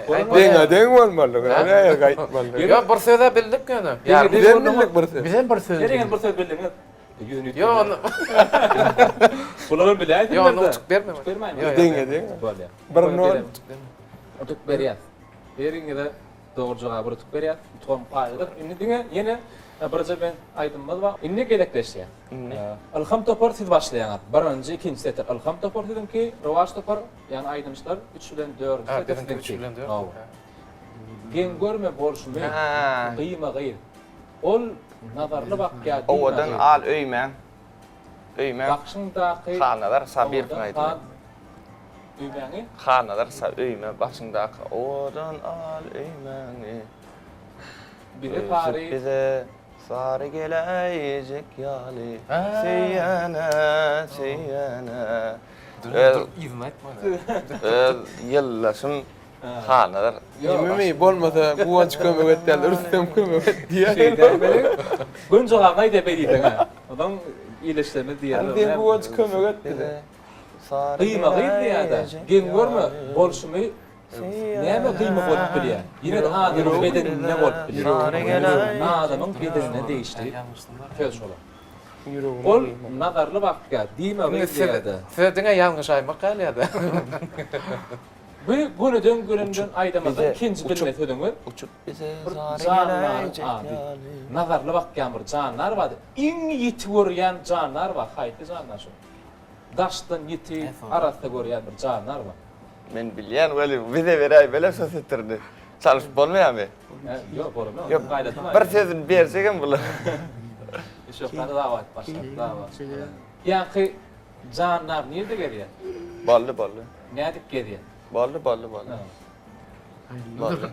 Deňe deň bolmaly, näme gaýtmaly. Ýok, bir söz-ä bildik ýöne. Ýarym Bizem bildik bir söz. Bizem bir söz. Heriňiz bir söz bildiňiz. Ýüzüni Ýok, ony Bularam biläýsinler-de. Ýok, ony utuk berme. Utuk bermäýin. Ýok, Deňe deň. Bolýar. Bir nol. Utuk berýäs. Heriňize dogry jogaby bir utuk berýäs. Utugam paýladyk. Indi diňe ýene birje bent aýdymymyz bar. Indi gezekleşýär. Ylham topar siz başlaýaňyz. Birinji, ikinji setir Ylham topar siziňki, Rowaç topar, ýagny aýdymçylar üç bilen dördünji Ha, setir biziňki üç siziňki. bilen dört. Hawa. Geň görme bolşumy, Ha. gyýma gyz. Ol nazarly bakýar diýme Owadan gyz. al öýmäň. Öýmäň. Bakyşyňdaky Halnazar Sabirowyň owadan aýdymy. al öýmäňi. Halnazar Sa öýme başyňdaky owadan al öýmäňi. Bize Ösüp sary bize Sary geläýjek ýaly söýýäne, söýýäne. Dur, dur, yzyny aýtma. Öz ýyldaşym Halnazar. Nememi bolmasa Guwanç kömek et däl, Rüstem kömek et diýýär. Şeýdäýmeli. Gün jogabyny aýdaý beý diýseň hä. Onsoň ýyleşdirmez diýýär. Hany sen Guwanç kömek et bize. Gyýma gyz diýýär-de. Geň görme bolşumy Näme gyýma bolup bilýär? Ýene-de adamyň bedeninde bolup bilýär. Adamyň bedenine degişli söz şolar. Ol nazarly bakýar, diýme gyz diýýär-de. Size diňe ýalňyş aýmak galýar-da. Bu gönüden gönüden aýdamazdan ikinji bilme sözüňiz. Uçup bize Bir jandaryň ady. Nazarly bakýan bir jandar bardy. Iň ýiti görýän jandar bar. Haýsy jandar şol? Daşdan ýiti, arassa görýän bir jandar bar. Men bilýän weli bize beräýmelem şo setirini. Çalyşyp bolmaýarmy? Ýok, bolanok. Ýok, bir sözüni berjegem bular. Şöhrat dawa edip başlady, dawa. Ýaňky jandar nirde gezýär? Boldy, boldy. Nädip gezýär? Boldy, boldy, boldy. Boldy.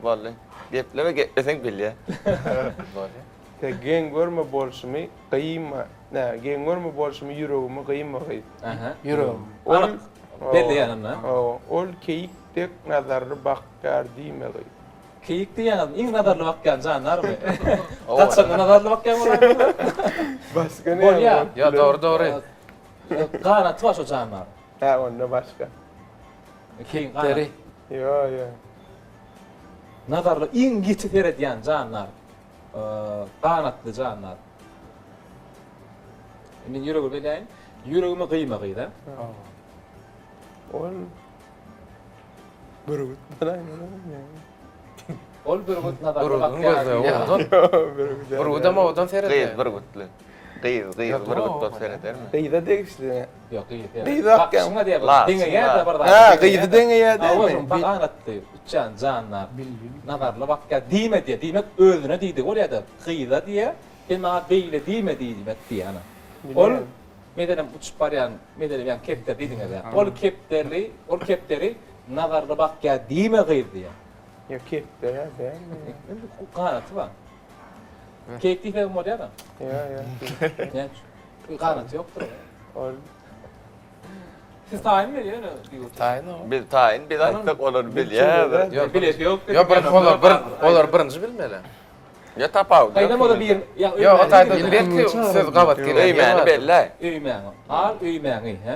Boldy. Gepleme, gepleseň bilýär. Boldy. Sen geň görme bolşumy, gyýma. Nä, geň görme bolşumy, ýüregimi gyýma gyz. Aha. Ýüregim. Ol Belli ýanynda. Hawa, ol keýik dek nazarly bakýar diýme gyz. Keýik diýýäňiz, iň nazarly bakýan jandarmy? Gaçanda nazarly bakýan bolarmy? Başga näme? Bolýar. Ýa dogry dogry. Ganaty bar şo jandaryň. Hä, onda başga. Keýigiň ganaty. Ýo, ýo. Nazarly iň ýiti seredýän jandar. Ganatly jandar. Men ýüregi beläýin. Ýüregime gyýma gyz, a? Ol bürgüt bolaýmaly. Ol bürgüt nazarly Bürgüdiň bakýar. gözleri owadan. Bürgüdem owadan seredýär. Gyz bürgütli. Gyz, gyz bürgüt bolup seredermi? Gyza degişli. Ýok, gyz. Gyz bakýan. Bakşyňa diýýär. Deňeýär-de bir zat. Hä, gyzy deňeýär dälmi? Ganatly, uçýan jandar. Nazarly bakýar diýme diýýär. Diýmek özüne diýdigi bolýar-da. Gyza diýýär. Sen maňa beýle diýme diýmek diýýär ana. Ol meselem uçup barýan, meselem ýa kepder diýdiňiz-ä. Ol kepderli, ol kepderi nazarly bakýar diýme gyz diýýär. Ýok, kepder-ä dälmi? Ganaty bar. Keýik diýsegem bolýar-a. Ýok, ýok. Näme üçin? Ganaty ýokdur. Ol Siz taýynmy ýöne? Taýyn o. Biz taýyn, biz aýtsak olar bilýär. Ýok, Bilesi ýok. Ýok, bir olar bir olar birinji bilmeli. Ýa tapawudy. Gaýdam o da bir ýa Ýok, o taýda belki söz gabat geler. Öýmäni belläý. Öýmäňi. Al öýmäňi, hä?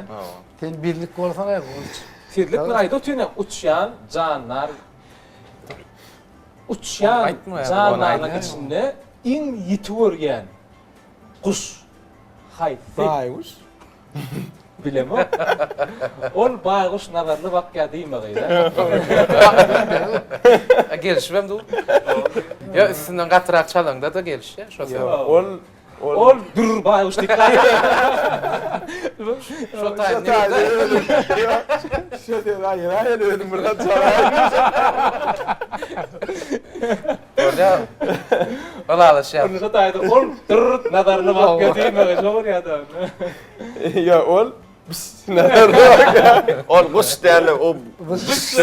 Sen birlik bolsana Guwanç. Sizlik bir aýda otyryn, uçýan jandar uçýan jandarlaryň içinde iň ýiti görýän guş haýsy? Baýguş. Bilemok. Ol baýguş nazarly bakýar diýme gyz-a. Gelişibem dur. Ýa üstünden gatyrak çalaňda-da gelişýär şo söz. Ol Ol dür baýguş diýip Şo taýda Şo söz aýyraýyn özüm bir zat çalaýyn. Bolýar. Ylalaşýar. Şo taýda ol dür nazarly bakýar diýme gyz şo bolýar-da. Ýa ol. Ol guş däl, o guş.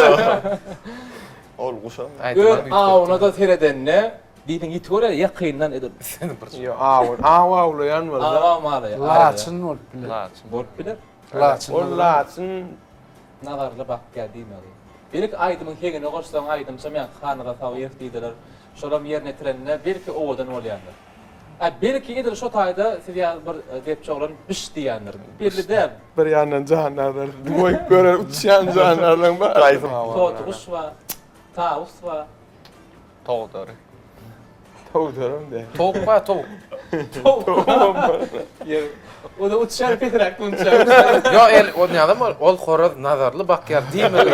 Ol guşam. Öz awuna-da seredende diýseň ýiti görýär, ýakyndan edil. Ýok, aw, aw awlaýan bolsa. Aw awlaýan. Laçyn bolup biler. Laçyn. Bolup biler. Laçyn. Ol laçyn Nazarly bakýar diýmegi. Belki aýdymyň heňine goşsaň aýdymçam ýaňky Hannaza Sawyýew diýdiler. Şolam ýerine ýetirende belki owadan bolýandyr. A belki edil şo taýda siz ýaly bir depçi oglan biş diýýändir. Belli däl. Bir ýandan jandarlar goýup görer uçýan jandarlaň bar. Totyguş bar, tawus bar. Togdary. Towdaram däl. Towuk bar, towuk. Towuk. Ýer. O da uçýar pesräk munça. Ýok, el o näme ol, ol horaz nazarly bakýar diýmegi.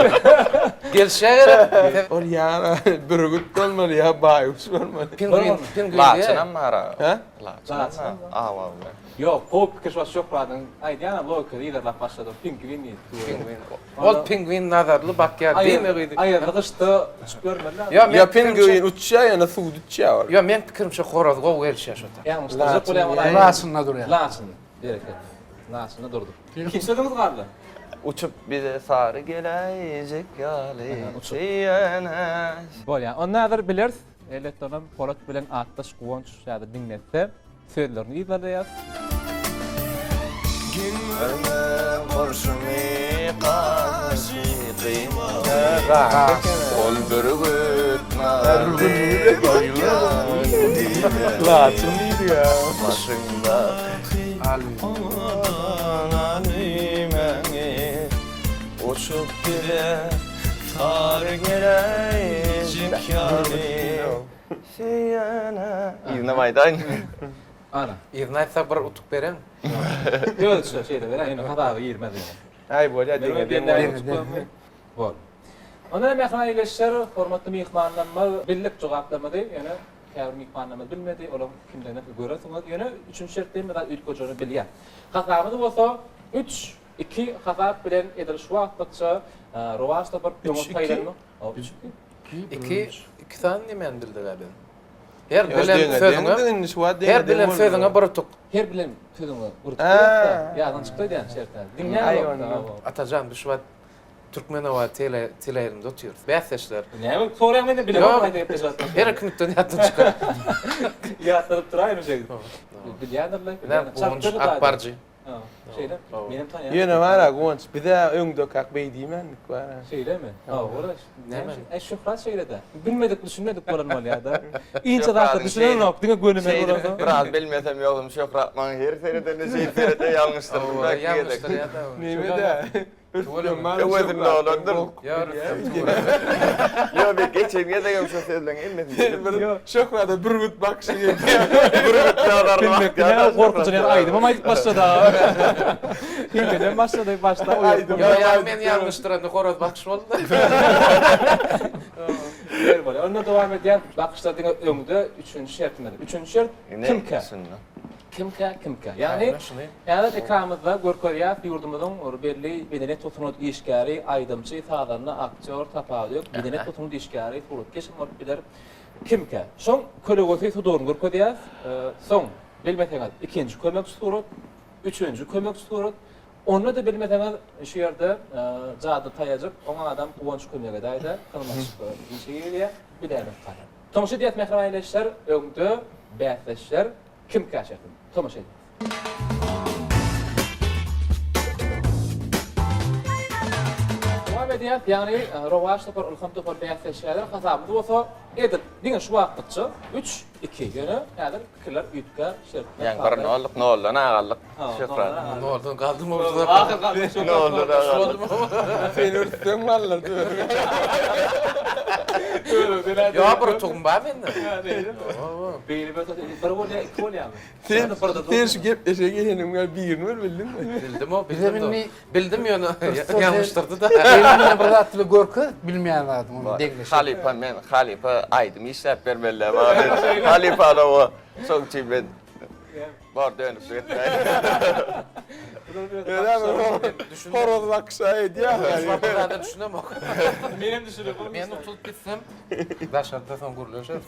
Gelşä gerek. Ol ýa bürgüt bolmaly ýa baýguş bolmaly. Pingwin, pingwin. Laçynam bar. Hä? Laçynam bar. Aw aw. Ýok, gowy pikir şu wagt Şöhradyň aýdýan logikasy yzarlap başlady. Pingwin diýdi. Pingwin. Ol pingwin nazarly bakýar diýmegidi. Aýazly gyşda uçup ýörmeli. Ýa Ýa pingwin uçýar ýa-da suwda uçýar ol. Ýa meň pikirimçe horaz gowy gelişýär şo ta. Ýalňyşdyrjak bolýan bolaýyn. Laçynda durýar. Laçyn. Berekella. Laçynda durduk. Ikinji sözüňiz galdy. Uçup bize sary geläýjek ýaly söýene. Bolýar. Onda häzir bileris. Elbetde onam Polat bilen atdaş Guwanç ýa-da diňletse. Sözlerini yzarlaýas. Geň görme bolşumy gaşy gyýmaly Ol bürgüt nazarly bakýan diýme Laçyn diýdi ýa. Başyňdaky owadan düýmäňi Uçup bize sary geläýjek ýaly Söýene. Yzynam aýdaýyn. Ana. Yzyny aýtsak bir utuk bereň. Özçe şeýle beräý, ýöne hasaba girmez ýöne. Aý bolýa deňe deň bolýa. Bol. Onda mähriban ildeşler, hormatly myhmanlarymyz bildik jogaplarymyzy, ýöne käbir myhmanlarymyz bilmedi, olaryň kimdigini siz görersiňiz. Ýöne üçünji şertde hemme zat üýtgejegini bilýär. Hasabymyz bolsa üç, iki hasap bilen edil şu wagtlykça rowaç topar öňe saýlanmak. Üç, iki. Iki, iki sany nämäni bildik-ä biz? Her bilen sözüňe, her bilen sözüňe bir utuk. Her bilen sözüňe bir utuk diýýäs-de. Ýadyň çykdy öýdýän şertler. Diňläň Atajan biz şu wagt Türkmenowa tele teleýaýlymda otyrys. Bäsdeşler. Näme soraýaň menden bilemok haýsy gepleşik atlaşyp. Her iki minutdan ýatdan çykar. Ýatladyp duraýyn şeýdip. Bilýändirler. Näme Guwanç Akbarjy. Şeýle. Menem tanýan. Ýöne bar-a Guwanç, biz-ä öňdekäk beý diýmändik bar-a. Şeýlemi? Hawa, näme? Äý, Şöhrat şeýle-dä. Bilmedik, düşünmedik bolan bolýar-da. Inçe zatlar düşünenok, diňe gönümel bolansoň. Biraz bilmesem ýogsam Şöhrat maňa her seredende şeýdip seredýär, ýalňyşdyrdym belki gezek. Ýalňyşdyrýar-da. Neme-dä? Öwezini dolandyr. Ýok, men geçen gezegem şo sözleň hemmesini bildim. Şöhrada bürgüt bakyşy geldi. Bürgüt nazarly bakýar. Gorkunç ýaly aýdymam aýdyp başlady. Hiňlenip başlady, başda oýaryp. Ýok, ýa men ýalňyşdyranda horaz bakyş boldy. Ýer bolýar. Onda dowam edýän bakyşlar diňe öňde üçünji şertimiz. Üçünji şert kimkä? Kimkä, kimkä? Ýagny, häzir ekranymyzda görkezýäs ýurdumyzyň bir belli medeniýet we sungat işgäri, aýdymçy, sazanda, aktýor, tapawudy ýok, medeniýet we sungat işgäri, suratkeş hem bolup biler. Kimkä? Şoň kölegesi suduryny görkezýäs. Soň, bilmeseňiz, ikinji kömekçi surat, üçünji kömekçi surat. Onda-da bilmeseňiz, şu ýerde jadyly taýajyk, oňa adam Guwanç kömek edäýde, hyzmatçy işe girýär, biläýmek galýar. Tomaşa edýäs mähriban ildeşler, öňde bäsdeşler. Kimkä şertini? Tomaşa edýäs. Dowam edýäs, ýagny Rowaç topar, Ylham topar bäsleşýärler. Hasabymyz bolsa edil diňe şu wagtlykça üç, iki. Ýöne häzir pikirler üýtgär, şertler. Ýaňy bir nolluk, noldan agallyk Şöhrat. Noldan galdym o Ahyr galdy Şöhrat. Noldan agallyk. Sen ürtseň walla Ýa bir utugym bar mende. Beýle bir bir bolýar, iki bolýarmy? Sen sen şu gepleşige geleniň bäri birini bir bildiňmi? Bildim o, Bize bildim. indi Bildim ýöne ýalňyşdyrdy da. Eline bir zat bile görkez, bilmeýän zadyň onu deňleşip. Halypa men halypa aýdym işläp bermeli maňa. Halypa da o. Şoň üçin men bor dönüp etmäýin. Horoz bakyşa edýär. Men zada düşünemok. Men hem düşünemok. Men utulyp gitsem daşarda soň gürleşeris.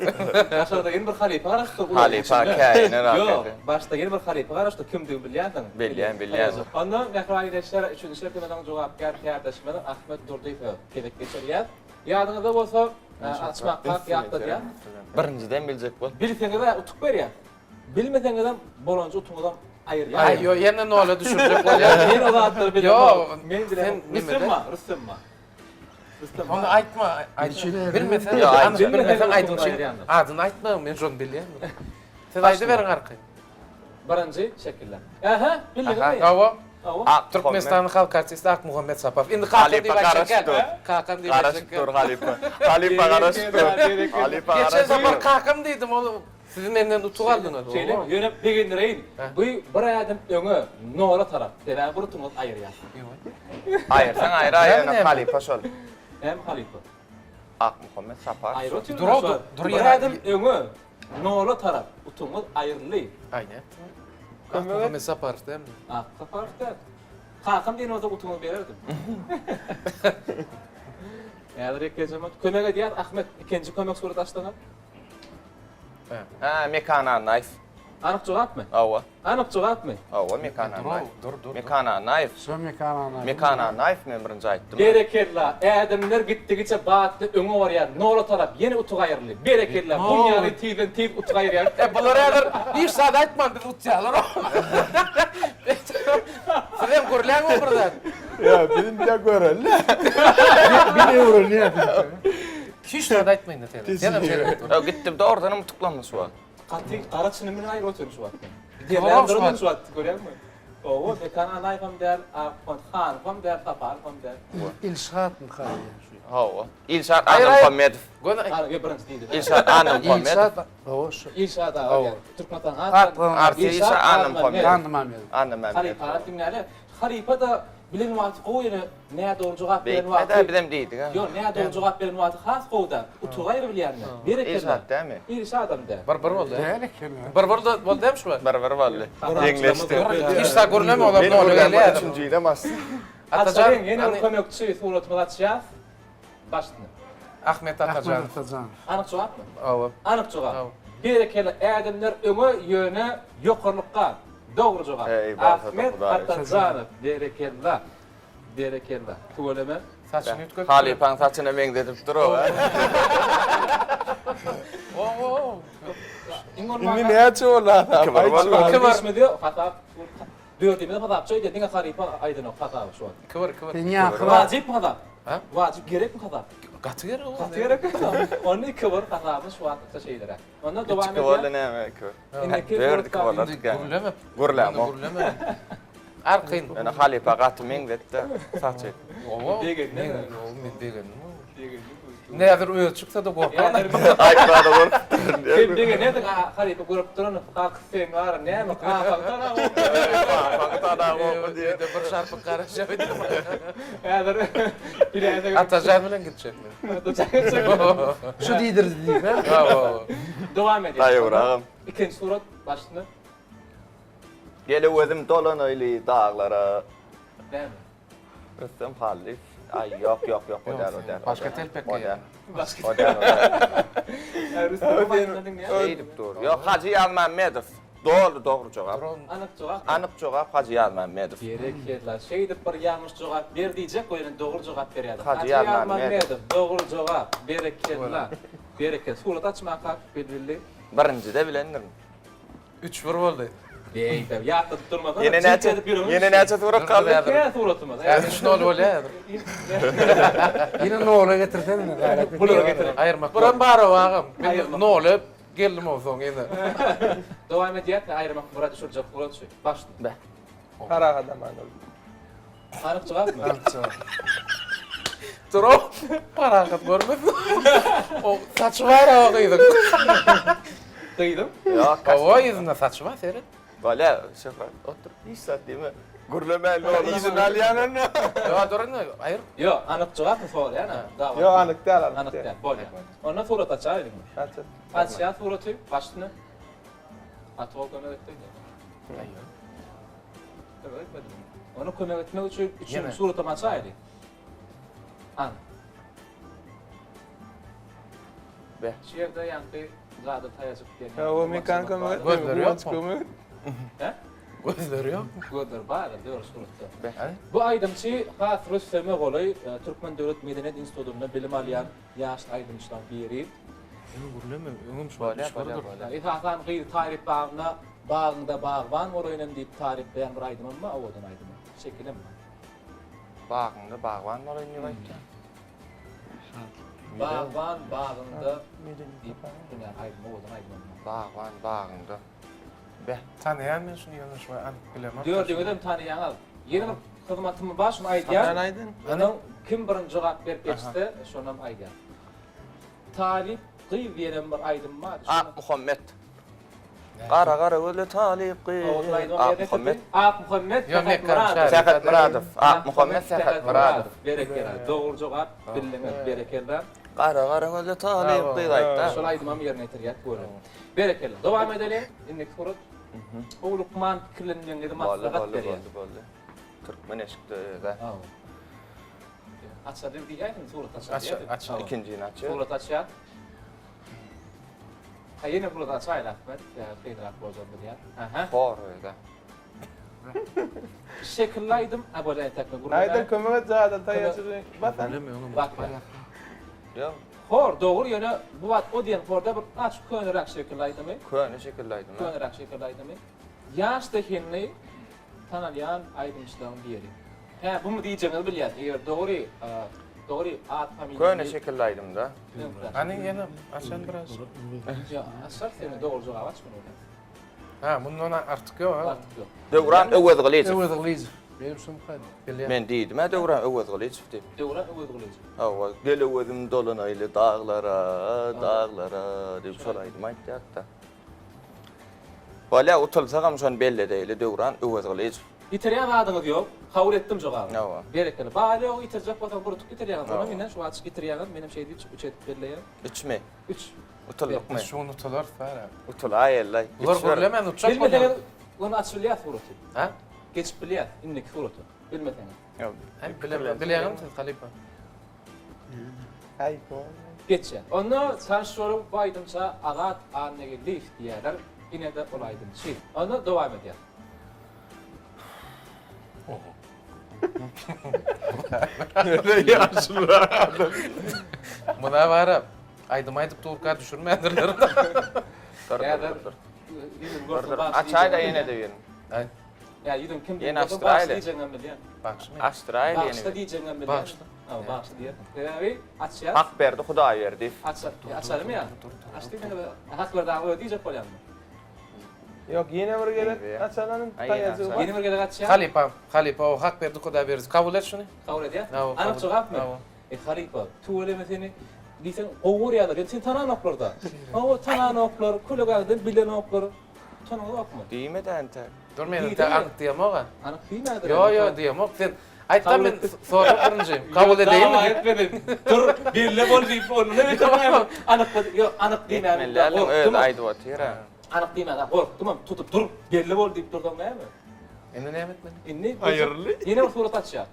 Daşarda ýene bir halypa garaşdy. Halypa käýiner Ýok, başda ýene bir halypa garaşdy. Kimdigini bilýänsiň. Bilýän, bilýän. Onda mähriban ildeşler, üçünji şertimiziň jogapkär kärdeşimiz Ahmet Durdyýewe gezek geçirýäs. Ýadyňyzda bolsa, açmakak ýatladýan. Birinjiden biljek bol. Bilseňiz-ä utuk berýäs. Bilmeseňizem bolanja utuňyzam aýyrýar. Aý ýo ýene nola düşürjek bolýar. Men o zatlary bilemok. Ýo, Men bilemok. sen Rüstem nimede? bar, Rüstem bar. Rüstem Ony bar. aýtma, aýt. Bilmeseň, Ýo, aýt. anyk bilmeseň Bilmeseň aýdyň. aýyrýandyr. Adyny aýtma, men şony bilýän. Siz aýdyberiň arkaýyn. Birinji şekiller. Aha, bildiňizmi? Hawa. Hawa. Ak Türkmenistanyň halk artisti Akmuhammet Saparow. Indi kakam Halypa diýip aýtjak garaşyp dur. gel. Kakam diýip aýtjak Garaşyp gel. dur halypa. Halypa garaşyp dur. Halypa Geçen garaşyp sapar dur. kakam diýdim, ol siz menden utuk aldyňyz. Şeýle, ýöne begendireýin. Bu bir ädim öňe, nola tarap. Sebäbi bir utuňyz aýyrýar. Aýyrsaň aýyr aýyr ýöne halypa şol. Näme halypa? Akmuhammet Saparow. Aýry otyr. Dur, dur, dur Bir ýene. ädim öňe, nola tarap. Utuňyz aýryldy. Aý nätdi? Akmuhammet Saparow dälmi? Ak Saparow däl. Kakam diýen bolsa utuňyzy bererdim. Häzir ýekeje kömek edýär Ahmet. Ikinji kömek surat açdyňyz. Hä, Mekan Annaýew. Anyk jogapmy? Hawa. Anyk jogapmy? Hawa, Mekan Annaýew. Dur, dur, dur. Mekan Annaýew. Şo Mekan Annaýew. Mekan Annaýew men birinji aýtdym. Berekella! Ädimler gitdigiçe batly öňe barýar. Nola tarap ýene utuk aýryldy. Berekella! Bun ýaly tizden tiz utuk aýyrýar. E bular häzir hiç zat aýtman bizi utýarlar. Sizem gürläň o bir zat. Ýa, biz indi göreli. Bir öwrenýär. Hiç zat aýtma indi sen. Senem şeýle dur. Ýa gitdim dogrudanam utuklandy şu wagt. Gaty gara çynym bilen aýryp otyryn şu wagt. Tamam, Derläp şu durun wagt. şu wagt görýäňmi? Owo, Mekan Annaýewem däl, Akmant Hanowam däl, Saparowam däl. Ilşatmy kaýýan şu? Hawa. Ilşat Aýr, aýr. Annamuhammedow. Göni aýt. Ana, birinji diýdi. Ilşat Annamuhammedow. İlşat, hawa şu. Ilşat aga Hawa. diýýär. Türkmenistanyň At- Artist Ilşat Annamuhammedow. Annamuhammedow. Annamuhammedow. Halypany diňläli. Halypa-da bilen wagty gowy ýöne nädogry jogap beren Beýtme-dä wagty. bizem diýdik ha. Ýok, nädogry jogap beren wagty has gowy-da. Utugy aýry bilýände. Berekella. Ilşat dämi? Ilşadam däl. Bir bir boldy. Däl eken. Bir bir da boldy hem şu wagt. Bir bir boldy. Deňleşdi. Hiç zat gürleme olar Men nola gürläm gelýär. üçünjinem asty. Atajan Açalyň, ýene bir kömekçi suratymyzy açýas. Başyny. Ahmet Ahmet Atajan. Atajan. Anyk jogapmy? Hawa. Anyk jogap. Hawa. Berekella, ädimler öňe, ýöne ýokarlykka. Dogry jogap. Eý, barsa Ahmet Hudaý. Atajanow. Berekella. Berekella. Tüweleme. Saçyny üýtgetdi. Halypaň saçyna meňzedip dur o. Oo. Iň Indi bolmanda näçe boldy hasap? İki bir boldy. İki bir. Düşmedi hasap. Dördümiz hasapçy aýdýar, diňe halypa aýdanok hasaby şu wagt. İki bir, iki bir. Sen ýaňky Wajypmy hasap? Ha? Wajyp gerekmi hasap? Gaty gerek o. Gaty gerek. Onda 2-1 hasaby şu wagtlykça şeýleräk. Onda dowam İki boldy edýär. näme iki bir. Indiki Dört iki suratda- bolar. Indi gürleme. Gürläm o. Gürleme. Arkaýyn. Ýöne halypa gaty meňzetdi saçy. Owa. Begendim. Men begendim. Näzir özi çyksa-da gorkman. Aýtmada gorkupdyryn diýip. Sen begenerdiň halypa görüp duran kaky sen bar näme kakaň tanamok. Kakaň tanamok diýip. Öýde bir şarpyk garaşýar. Häzir biläýsek. Atajan bilen gitjek men. Atajan gitjek. Şu diýdirdi diýip. Hawa. Dowam edýär. Daýawragam. Ikinji surat başynda. Gele özüm dolanaýly daglara. Näme? Rüstem Hallyýew. Aý ýok ýok ýok o däl o däl. Başga telpek O däl. Başga. O däl o däl. Rüstem başynda diňleýär. Şeýdip dur. Ýok Hajy Ýazmämmedow. Doly dogry jogap. Anyk jogap. Anyk jogap Hajy Ýazmämmedow. Berekella. Şeýdip bir ýalňyş jogap ber diýjek ýöne dogry jogap berýärdi. Hajy Ýazmämmedow. Dogry jogap. Berekella. Berekella. Surat açmakak bilbildi. Birinjide bilendirin. 3-1 boldy. Beýdip ýatladyp durmasana. Ýene näçe ýene näçe surat galdy? Kän suratymyz. Häzir 3 nol bolýar häzir. Ýene nola getirsene gaýrat. Bulara getir. Aýyrmak. Buram bar o agam. Men nola geldim o soň ýene. Dowam edýär, aýyrmak bura düşürjek surat şu. Başla. Be. Parahat Amanow. Anyk jogapmy? Anyk jogap. Dur Parahat görmesin. O saçy bar o gyzyň. Gyzyň? Ýok. Hawa ýüzünde saçy bar seret. Bolýa, Şöhrat, otur. Hiç zat diýme. Gürlemäýin oğlum. Yzyny alýan onda. Ýok, dur indi, aýyr. Ýok, anyk jogapmy soraýan ha? Ýok, anyk däl, anyk Anyk däl. Bolýar. Onda surat açaýlyň. Aç. Açýar suraty, başyny. Gaty gowy kömek etdi. Kömek etmedimi? Ona kömek etmek üçin üçünji suratam açaýly. An. Be. Şu ýerde ýaňky zada taýajyk diýen. Hawa, Mekan kömek et. Gözleri Guwanç ýokmy? kömek et. Hä? Gözleri ýok. Gözleri bardyr, dört suratda. Be. Bu aýdymçy has Rüsteme golaý e, Türkmen döwlet medeniýet institutynda bilim alýan ýaş aýdymçylaryň biri. Öňe gürleme, öňüm şu wagt Bolýar, üç bolýar, birdir. bolýar. Esasan gyzy taryplagynda Bagyňda bagban bolaýynam diýip taryplaýan bir aýdymam bar, owadan aýdymy. Şekilem bar. Bagyňda bagban bolaýyn diýip aýtýar. Bagban bagyňda diýip dünýän aýdym, owadan aýdymam bar. Bagban bagyňda. Beh. Tanaýan men şuny ýöne şu anyk bilemok. Dördüňizem tanaýaňyz. Ýene bir hyzmatym bar, şuny aýdýan. Sen aýdyn. Onuň kim birinji jogap berip geçse, şonam aýdýan. Talyp gyz diýenem bir aýdym bar. Akmuhammet. Gara gara gözli talyp gyz. Akmuhammet. Akmuhammet Sähet Myradow. Sähet Myradow. Akmuhammet Sähet Myradow. Berekella. Dogry jogap bildiňiz. Berekella. Gara gara gözli talyp gyz aýtda. Şol aýdymam ýerine ýetirýär görelim. Berekella. Dowam edeliň. Indiki surat. Howlukman pikirlenmegiňizi maslahat berýär. Boldy, boldy. Türkmen eşikde öz-ä. Açar diýýärsiň, surat açar. Aç, aç. Ikinjini açýar. Surat açýar. Ha ýene surat açaýyn Ahmet. Kynrak boljak bilýän. Aha. Hor öýde. Şekilli aýdym, a bolýa entek men gürrüň. Aýdym kömek et jadyl taýaçyny basan. Bak. Ýok. Hor dogry ýöne bu wagt o diýen horda bir aç köneräk şekilli aýdymy. Köne şekilli aýdym. Köneräk şekilli aýdymy. Ýaş zehinli tanalýan aýdymçylaryň biri. Hä, bumy diýjegiňizi bilýän. Eger dogry, dogry at familiýa. Köne şekilli aýdymda. Hany ýene açan biraz. Ýa, açar seni dogry jogap aç muny. Ha, mundan artyk ýok ha. Artyk ýok. Döwran Öwezgylyjow. Öwezgylyjow. Benim şum kaýdy. Bilýän. Men diýdim-ä Döwran Öwezgylyjow diýip. Döwran Öwezgylyjow. Hawa, gel Öwezim dolanaýly daglara, daglara diýip şol aýdymy aýtýardy-da. Bolýa utulsagam şony belli edeýli Döwran Öwezgylyjow. Ýitirýän zadyňyz ýok. Kabul etdim jogaby. Hawa. Berekella. Bary ýogy ýitirjek bolsaň bir utuk ýitirýäňiz. Onam ine şu wagt ýitirýäňiz. Menem şeýdip üç edip belleýän. Üçmi? Üç. Utuldykmy? Biz şu gün utularys bara. Utulaýaly. Bular gürlemän utjak bolýar. Bilmeseňiz ony açyp bilýäs suraty. Ha? Geçip bilýäs indiki surata. Bilmeseňiz. Ýok. Bilem, bilýäňmi siz halypa? Aý, Geçýär. Onda tanyş boluň bu aýdymça Azat Annageldiýew diýýärler. Ine-de ol aýdymçy. Onda dowam edýär. Muna bara aýdym aýdyp durka düşürmändirler. Dur, dur, dur. Dur, dur. Açaý-da ýene-de birini. Aý. Ýa ýüzüň kim Ýene bolsa açdyraýly. bagşy diýjegiňem bilýän. Bagşymy? Açdyraýly ýene. Bagşy diýjegiňem bilýän. Bagşy. Hawa, bagşy diýersiň. Sebäbi açýar. Hakberdi Hudaýberdiýew. Açar, açalymy ýa? Aç diýseňiz, Hakberdi aga özi diýjek bolýarmy? Ýok, ýene bir gezek açalany taýajygy bar. Ýene bir gezek açýar. Halypa, halypa o Hakberdi Hudaýberdiýew. Kabul et şuny. Kabul edýär. Anyk jogapmy? E halypa, tüweleme seni diýseň gowy görýärler. Ýöne seni tananoklar-da. Hawa, tananoklar, kölegäňden bilenoklar. Utanyňyzokmy? Diýme-dä entek. Dur men entek anyk diýemok-a. Anyk diýmädir. Ýo, ýo, diýemok. Sen aýtda men sorag birinji. Kabul edeýinmi? Dawa etmedin. Dur, belle bol diýip ondan beter näme? Anyk, ýok, anyk diýmän. Etmeli özi aýdyp otyr-a. Anyk diýmän, gorkdumam, tutup dur, belli bol diýip dursaň näme? Indi näme etmeli? Indi Aýyrly. Ýene bir surat açýar.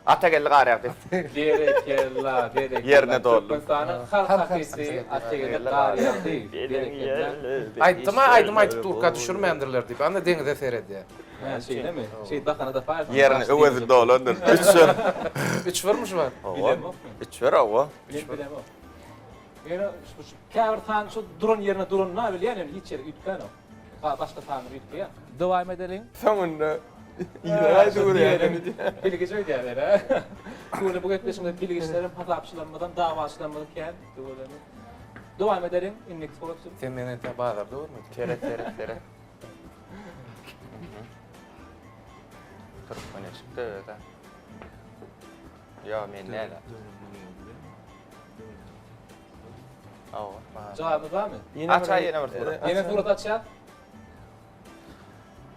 Atageldi Garýagdy. Berekella, berekella. Ýerine doldum. Türkmenistanyň halk artisti Atageldi Garýagdy. Berekella. Aýtdym-a, aýdym aýdyp durka düşürmändirler diýip. Ana deňize seredýär. Hä, şeýlemi? Şeýdip bakana tapaýarsyň. Ýerine öwezi dolandyr. Üç bir. Üç birmi şu wagt? Hawa. Bilemok men. Üç bir hawa. Men bilemok. Ýöne şu käbir san şu duran ýerine duranyna bilýän ýöne hiç ýeri üýtgänok. Başga sanlar üýtgeýär. Dowam edeliň. Soňunda yza gaýdyp Bilgiç öýdýärler hä. Tüweleme bu gepleşigimizde bilgiçlerem, hasapçylarymyzam, dawaçylarymyzam kän. Tüweleme. Dowam edeliň. Indiki surat. Sen meni entek bazarda görmediň. Seret, seret, seret. Türkmen eşikde öz-ä. Ýok, men däl. Hawa. Jogabymyz barmy? Açaý ýene bir surat. Ýene surat açýas.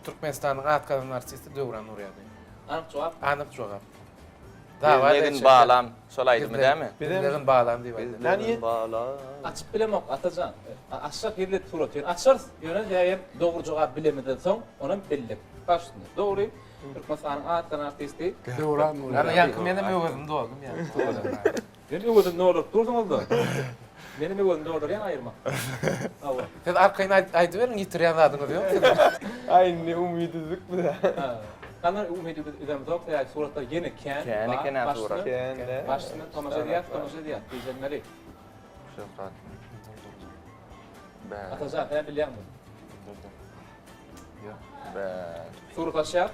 Türkmenistanyň at gazanan artisti Döwran Nurýagdy. Anyk jogap. Anyk jogap. Gizlegin balam şol aýdymy dämi? Gizlegin balam diýip aýdýar. Gizlegin balam. Açyp bilemok Atajan. Açsak gizlet surat. Ýöne açarys. Ýöne häýem dogry jogap bilemizden soň onam bildik. Baş üstüne. Dogry. Türkmenistanyň at gazanan artisti. Döwran Nurly. Ýa ýaňky menem öwezimi doldum ýa. Men öwezini dolduryp dursuňyz-da. Menem öwezimi doldurýan aýyrmak. Hawa. Siz arkaýyn aýdyberiň ýitirýän zadyňyz ýok siziň. Aý indi umyt üzdük biz-ä. Hany umyt üzemzok sebäbi suratlar ýene kän. Kän eken-ä surat. Kän-dä. Başyna tomaşa edýäs, tomaşa edýäs. Güýjenmeli. Şöhrat. Bä. Atajan, sen bilýäňmi? Ýok. Bä. Surat açýar.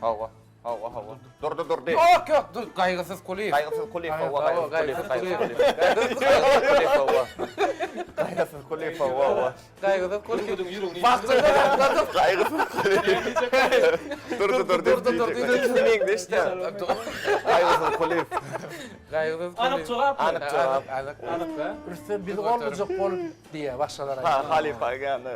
Hawa. Hawa, hawa. Durdy, durdy. Ýok, ýok, dur, Gaýgysyz Kulyýew. Gaýgysyz Kulyýew, hawa, Gaýgysyz Gaýgysyz Kulyýew. Kulyýew. Gaýgysyz Kulyýew, hawa. Gaýgysyz Kulyýew, hawa, hawa. Gaýgysyz Kulyýew. Ýüregiň ýüregini. Wagtynda sakladym. Gaýgysyz Kulyýew. Durdy, durdy. Durdy, durdy. Ikisi meňzeş-dä. Gaýgysyz Kulyýew. Gaýgysyz Kulyýew. Anyk jogapmy? Anyk jogap. Anyk. Anyk, hä? Rüstem bizi gollajak bolup diýýär başgalar Ha, aýdýar. halypa gämi.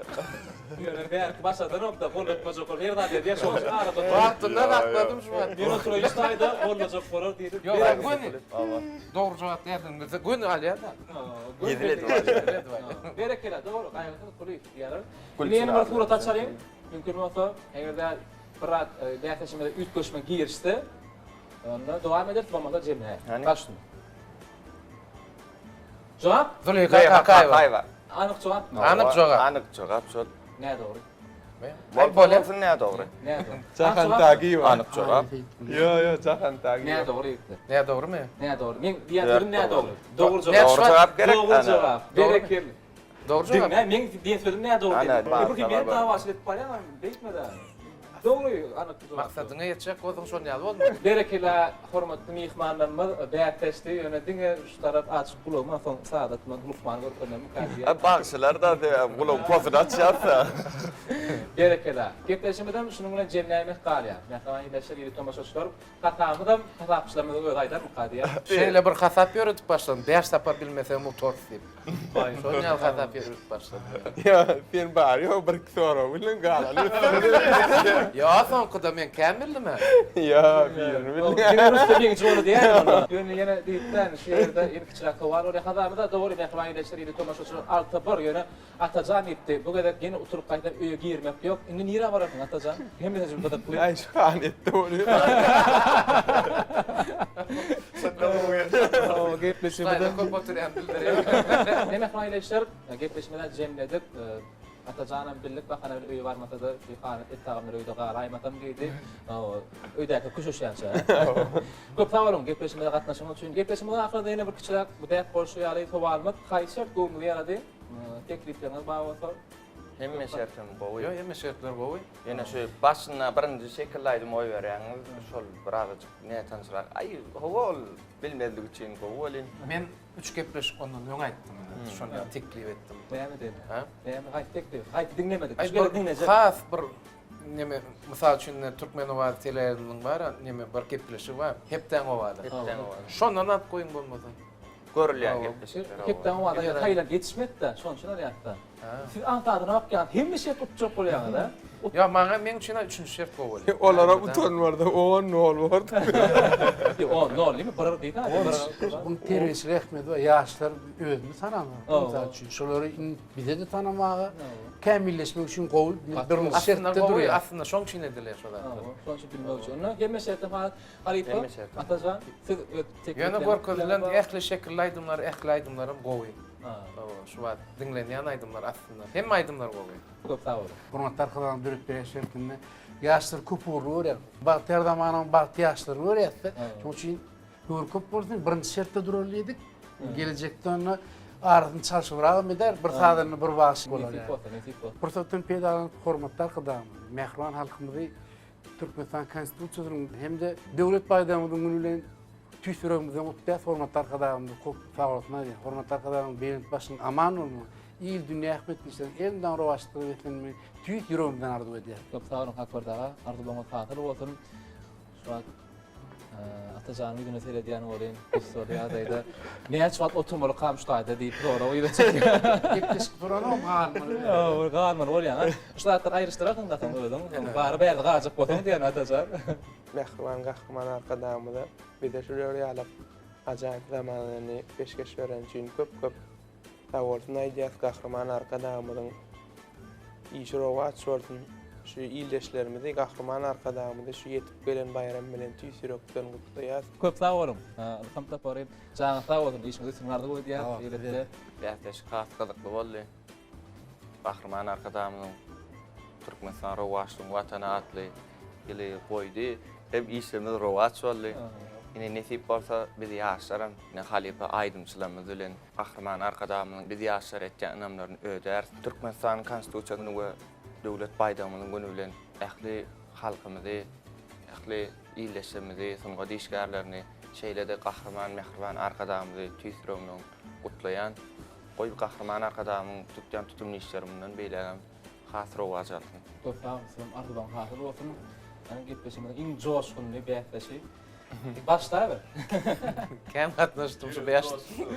Ýöne bärki başardanok-da, gollatmajak bolup her zat edýär, şonuň üçin arada dur. Wagtynda sakladym şu wagt. Men oturaýyş taýda gollajak bolar diýdim. Ýok, Berk- göni. Hawa. Dogry jogap berdiň bilse göni alýar-da. Göni Hezil edip alýar. Hezil edip alýar. Berekella, dogry, Gaýgysyz Kulyýew diýýärler. Gülçün Indi ýene bir abi. surat açalyň. Mümkin bolsa, eger-de bir zat bäsleşigimize üýtgeşme girişse, onda dowam ederis, bolmasa jemläýeris. Hany? Baş üstüne. Jogap? Züleýha Kakaýewa. Anyk jogapmy? Anyk jogap. Anyk jogap şol. Nädogry. Aý bolýa. Bolsun nädogry. Nädogry. Jahan Tagiýewa. Anyk jogap. Ýo, ýo, Jahan Tagiýewa. Nädogry ýigitler. Nädogrymy? Nädogry. Men diýen sözüm nädogry. Dogry jogap. Dogry jogap gerek. Dogry jogap. Berekella. Dogry jogap. Diňle, meň diýen sözüm nädogry Ana, diýdim. bar, Bu kim men bar. dawaçyl edip barýan, beýtme-de. Dogry, anyk jogap. Maksadyňa ýetjek bolsaň şon ýaly bolmaly. Berekella, hormatly myhmanlarymyz bäsleşdi, ýöne diňe şu tarap açyk gulagyma soň Sadat bilen Lukmany görkezmemmikä diýýän. A bagşylar da sebäbi gulagyň posuny açýarsa. Berekella. Gepleşigimizem şunuň bilen jemläýmek galýar. Mähriban ildeşler, ýeri tomaşaçylar, hasabymyzam hasapçylarymyzyň özi aýdarmyka diýýän. Şeýle bir hasap ýöredip başladym, bäş sapar bilmeseň utarys diýip. Şonuň ýaly hasap ýöredip başladym. Ýa, sen bary ýogy bir-iki sorag bildiň, galany Ýa, soňkuda men kän bildim-ä. Ýa, birini bildiň. Diňe Rüstem ýeňiji boldy diýäýdim onda. Ýöne ýene diýip-dä, şu ýerde ýene kiçiräk sowal bolýar. Hasabymyz-a dogry, mähriban ildeşler, ýeri tomaşaçylar alta bir, ýöne Atajan diýipdi, bu gezek ýene utulyp gaýtsam öýe girmek ýok. Indi nirä bararsyň, Atajan? Hemmesi üçin gyzykly. Aý, şu han etdi bolýar. Şunda gowy. Hawa, gepleşigimize köp oturýan bildirýär. Ne mähriban ildeşler, gepleşigimizi jemledik. Atajanam bildik bahana bilen öýe barmasa-da, bir hany et tagamlary öýde galaýmasam diýdi. Öýdäki köşeşýänçä. Köp sag boluň gepleşigimize gatnaşygyňyz üçin. Gepleşigimiziň ahyrynda ýene bir kiçiräk bu däp bolşy ýaly sowalymyz, haýsy şert göwnüňize ýarady? Teklipleriňiz bar bolsa. Hemme şertem gowy. Ýok, hemme şertler gowy. Ýöne şu başynda birinji şekilli aýdym goýberýäňiz, şol birazajyk nätanyşrak. Aý, hawa ol bilmezlik üçin gowy welin. Men üç gepleşik ondan öň aýtdym indi. Şony ýaly teklip etdim. Näme diýdi? Ha? Näme? Haýsy teklip? Haýsy diňlemedik? Aý, Şu gezek diňlejek. Has bir neme, mysal üçin indi Türkmen owazy teleýaýlymynyň bar, neme bir gepleşigi bar. Hepdäň owazy. Hepdäň owazy. Şondan alyp goýuň bolmasa. Görülýän gepleşikler. Hepdäň owazy saýlanyp ýetişmedi-de, şonuň üçin alýas-da. Siz aňsadyna bakýaňyz, hemme şert utjak bolýaňyz-a. Ýok, maňa meň üçin üçünji şert gowy bolýar. Olara utanmardy, on nol bordy. On nol diýme, bir diýsene. Buň terbiýeçilik ähmiýeti bar. Ýaşlar özüni tananok, mysal üçin. Şolary indi bize-de tanamaga, kämilleşmek üçin gowy bir şertde durýar. Aslynda şoň üçin edilýär şo zatlar. Şoň üçin bilmek üçin. Onda hemme şertde Halypa, Atajan, siz öz tekliplerňizi... Ýöne görkezilen ähli şekilli aýdymlar, ähli aýdymlaram gowy. Hawa, şu wagt diňlenýän aýdymlar aslynda. Hemme aýdymlar gowy. Köp sag boluň. Hormatly Arkadagymyz döredip beren şertinde ýaşlar köp ugurly görýär. Bagtyýar zamanaň bagty ýaşlaryny görýäs-de. Şonuň üçin höwür köp bolsun, birinji şertde duraly diýdik. Gelejekde onda arasyny çalşybragam eder, bir sazanda bir bagşy bolar. Nesip bolsa, nesip bolsa. Pursatdan peýdalanyp, hormatly Arkadagymyzy, mähriban halkymyzy Türkmenistan Konstitusiýasynyň hem-de Döwlet baýdagymyzyň güni bilen tüýs ýüregimizden gutlaýas. Hormatly Arkadagymyza köp sag bolsun aýdýan. Hormatly Arkadagymyzyň belent başynyň aman bolmagy, il-dünýä ähmiýetli işleriň elmydama rowaçlyklara beslenmegini tüýs ýüregimizden arzuw edýäris. Köp sag boluň Hakberdi aga, arzuwlaryňyz hasyl bolsun. Şu wagt Atajanyň ýüzüne seredýän welin, gussaly ýagdaýda näçe wagt oturmalykam şu taýda diýip sorag ýüze çykýar. Gepleşik duranok galmaly. Hawa, galmaly bolýaň-a. Şu zatlary aýryşdyrarsyň-da soň özüň. Soň bary bärde galjak bolsaň diýýän Atajan. Mähriban Gahryman Arkadagymyza bize şular ýaly ajaýyp zamanany peşgeş bereni üçin köp-köp sagbolsun aýdýas. Gahryman Arkadagymyzyň işi rowaç bolsun. Şu ildeşlerimizi, Gahryman Arkadagymyzy şu ýetip gelen baýram bilen tüýs ýürekden gutlaýas. Köp sag boluň. Ylham topary janyňyz sag bolsun, işiňizde üstünlik arzuw edýäris. Elbetde. Bäsleşik has gyzykly boldy. Gahryman Arkadagymyzyň Türkmenistan rowaçlygyň Watany atly ýyly goýdy. Hem işlerimiz rowaç boldy. Ine nesip bolsa biz ýaşlaram ine halypa aýdymçylarymyz bilen Gahryman Arkadagymyzyň biz ýaşlara etýän ynamlaryny ödäris. Türkmenistanyň Konstitusiýasyny we Döwlet baýdagymyzyň güni bilen ähli halkymyzy, ähli ildeşlerimizi, sungat işgärlerini, şeýle-de Gahryman mähriban Arkadagymyzy tüýs ýüregimden gutlaýan. Goý, Gahryman Arkadagymyň tutýan tutumly işleri mundan beýlägem has rowaç alsyn. Köp sag boluň, sizem arzuwlaryň hasyl bolsun. Ýagny gepleşigimiziň iň joşgunly bäsdeşi. Başlaber. Kän gatnaşdym şu bäş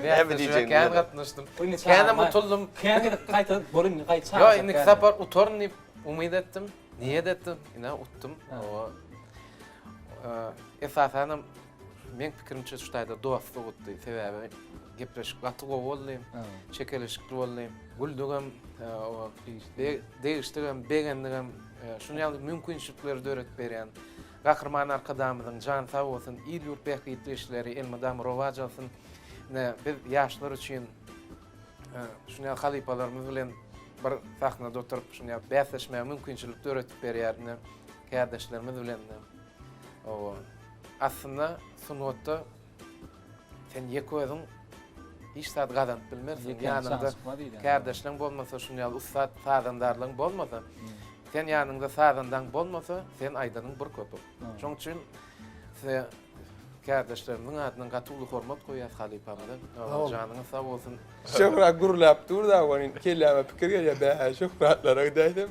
bäsleşige kän gatnaşdym. Känem utuldym. Kän gezek gaýtadyp bor indi gaýt Ýok, indiki sapar utaryn diýip umyt etdim, niýet etdim. Ine utdum. Owa. Esasanam meň pikirimçe şu taýda dostluk utdy. Sebäbi gepleşik gaty gowy boldy. Çekeleşikli boldy. Güldügem, owa, degişdigem, begendigem. Şuny ýaly mümkinçilikleri döredip berýän Gahryman Arkadagymyzyň jany sag bolsun, il-ýurt bähbitli işleri elmydama rowaç alsyn. Ine, biz ýaşlar üçin şuny ýaly halypalarymyz bilen bir sahnada oturyp, şuny ýaly bäsleşmäge mümkinçilik döredip berýär. Ine, kärdeşlerimiz bilen. Owa. Aslynda sungatda sen ýeke özüň hiç zat gazanyp bilmersiň. Ýanyňda kärdeşleň bolmasa, şuny ýaly ussat sazandarlaryň bolmasa, sen ýanyňda sazandaň bolmasa, sen aýdanyň bir köpük. Şonuň üçin size kärdeşlerimiziň adyndan gaty uly hormat goýýas halypamyza. Janyňyz sag bolsun. Şöhrat gürläp dur da onuň kelläme pikir gelýär bähä şöhratlara gidäýsem.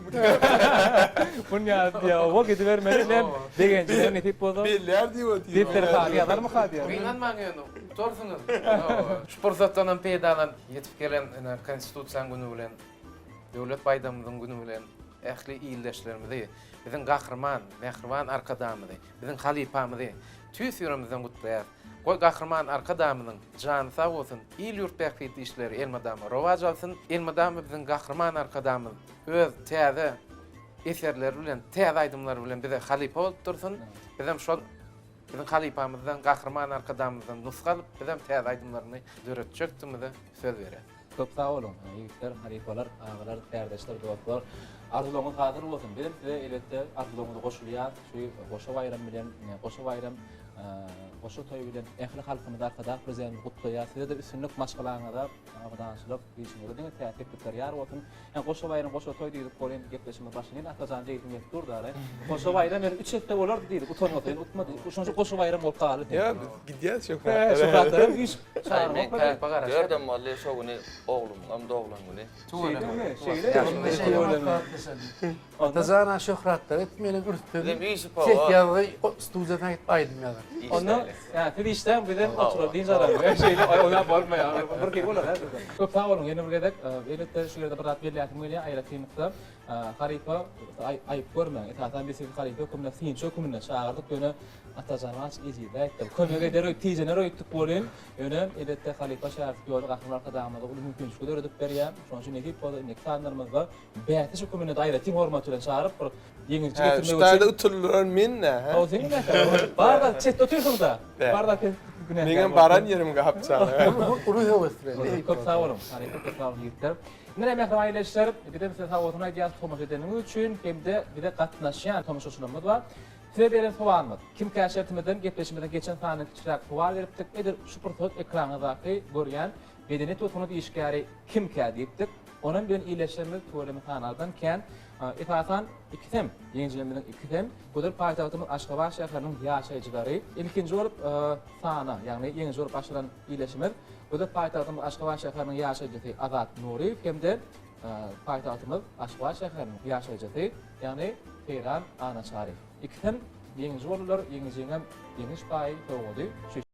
Bun ýaly diýýär oba gidibermeli bilen begenjine nesip bolsa. Bellär diýip otyr. Depderhana ýazarmyka diýýär. Gynanmaň ýöne utarsyňyz. Şu pursatdan hem peýdalanyp ýetip gelen ine Konstitusiýanyň güni bilen Döwlet baýdagymyzyň güni bilen ähli ildeşlerimizi biziň Gahryman, mähriban Arkadagymyzy, biziň halypamyzy tüýs ýüregimizden gutlaýarys. Goý Gahryman Arkadagymyzyň jany sag bolsun, il-ýurt bähbitli işleri elmydama rowaç alsyn, elmydama biziň Gahryman Arkadagymyz öz täze eserleri bilen, täze aýdymlary bilen bize halypa bolup dursun. Bizem şol biziň halypamyzdan, Gahryman Arkadagymyzdan nusga alyp, bizem täze aýdymlaryny döretjekdigimize söz berýäs. Köp sag boluň, ýigitler, halypalar, agalar, kärdeşler, dostlar. Arzuwlaryňyz hasyl bolsun. Bizem size elbetde arzuwlaryňyza goşulýas. Şu goşa baýram bilen, goşa baýram, goşa toý bilen ähli halkymyzy Arkadag Prezidentimizi gutlaýas. Size-de üstünlik, maşgalaňyza abadançylyk, işiňizde diňe täze sepgitler ýar bolsun. Ýa goşa baýram, goşa toý diýdik welin gepleşigimiz başynda ýene Atajan diýesim gelip dur dara. Goşa baýram ýöne üç esse bolardy diýdik, utanmasa ýöne utmady. Şonuň üçin goşa baýram bolup galdy. Ýa biz gidýäs şöhratlara. Şöhratlara üýşüp çagyrmak bolýar. Dördem boldy şo güni oglumyňam doglan güni. Şeýlemi? Şeýlemi? Atajana şöhratlar et meni ürsün. Bizem üýşüp Ses ýazgy studiýasyna gidip aýdym ýazar. Onda ýa siz işläň bizem oturar dynç alalyň. Şeýle oýnap bolmaýar. Bir hili bolar hä. Köp sag boluň ýene bir gezek. Elbetde şu ýerde bir zat belläsim gelýär aýratynlykda halypa aýyp görmäň. Esasan biz sizi halypa hökmünde synçy hökmünde çagyrdyk ýöne Atajan azajyk ejizläýipdir. Kömek eder öýt tijener öýtdük welin ýöne elbetde halypa şägirtlik ýoly Gahryman Arkadagymyza uly mümkinçiligi döredip berýär. Şonuň üçin nesip bolsa indiki sanlarymyzda Bäsdeş höküminde aýratyn hormat bilen çagyryp bir ýeňiji getirmek üçin. Şu taýda utuldyran men-dä, hä? Hawa, sen günäkär. Bar zat çetde otyrsyň-da. Bar zat sen günäkär. Meňem baran ýerim gapjal. Uly höwes bilen. Köp sag boluň. Halypa köp sag boluň ýigitler. Ine mähriban ildeşler, bizem size sag bolsun aýdýarys tomaşa edeniňiz üçin hem-de bize gatnaşýan tomaşaçylarymyz bar. Size beren sowalymyz, Kimkä şertimizden gepleşigimiziň geçen sanynda kiçiräk sowal beripdik. Edil şu pursat ekranyňyzdaky görýän Medeniýet we sungat işgäri kimkä diýipdik. Onam bilen ildeşlerimiz tüweleme sanardan kän. Esasan ikisem, ýeňijilerimiziň ikisem gözel paýtagtymyz Aşgabat şäheriniň ýaşaýjylary. Ilkinji bolup sana, ýagny ýeňiji bolup başlan ildeşimiz gözel paýtagtymyz Aşgabat şäheriniň ýaşaýjysy Azat Nuryýew hem-de paýtagtymyz Aşgabat şäheriniň ýaşaýjysy, ýagny Seýran Annaçaryýew. Ikisem ýeňiji boldular, ýeňijiňem ýeňiş paýy, sowgady şu.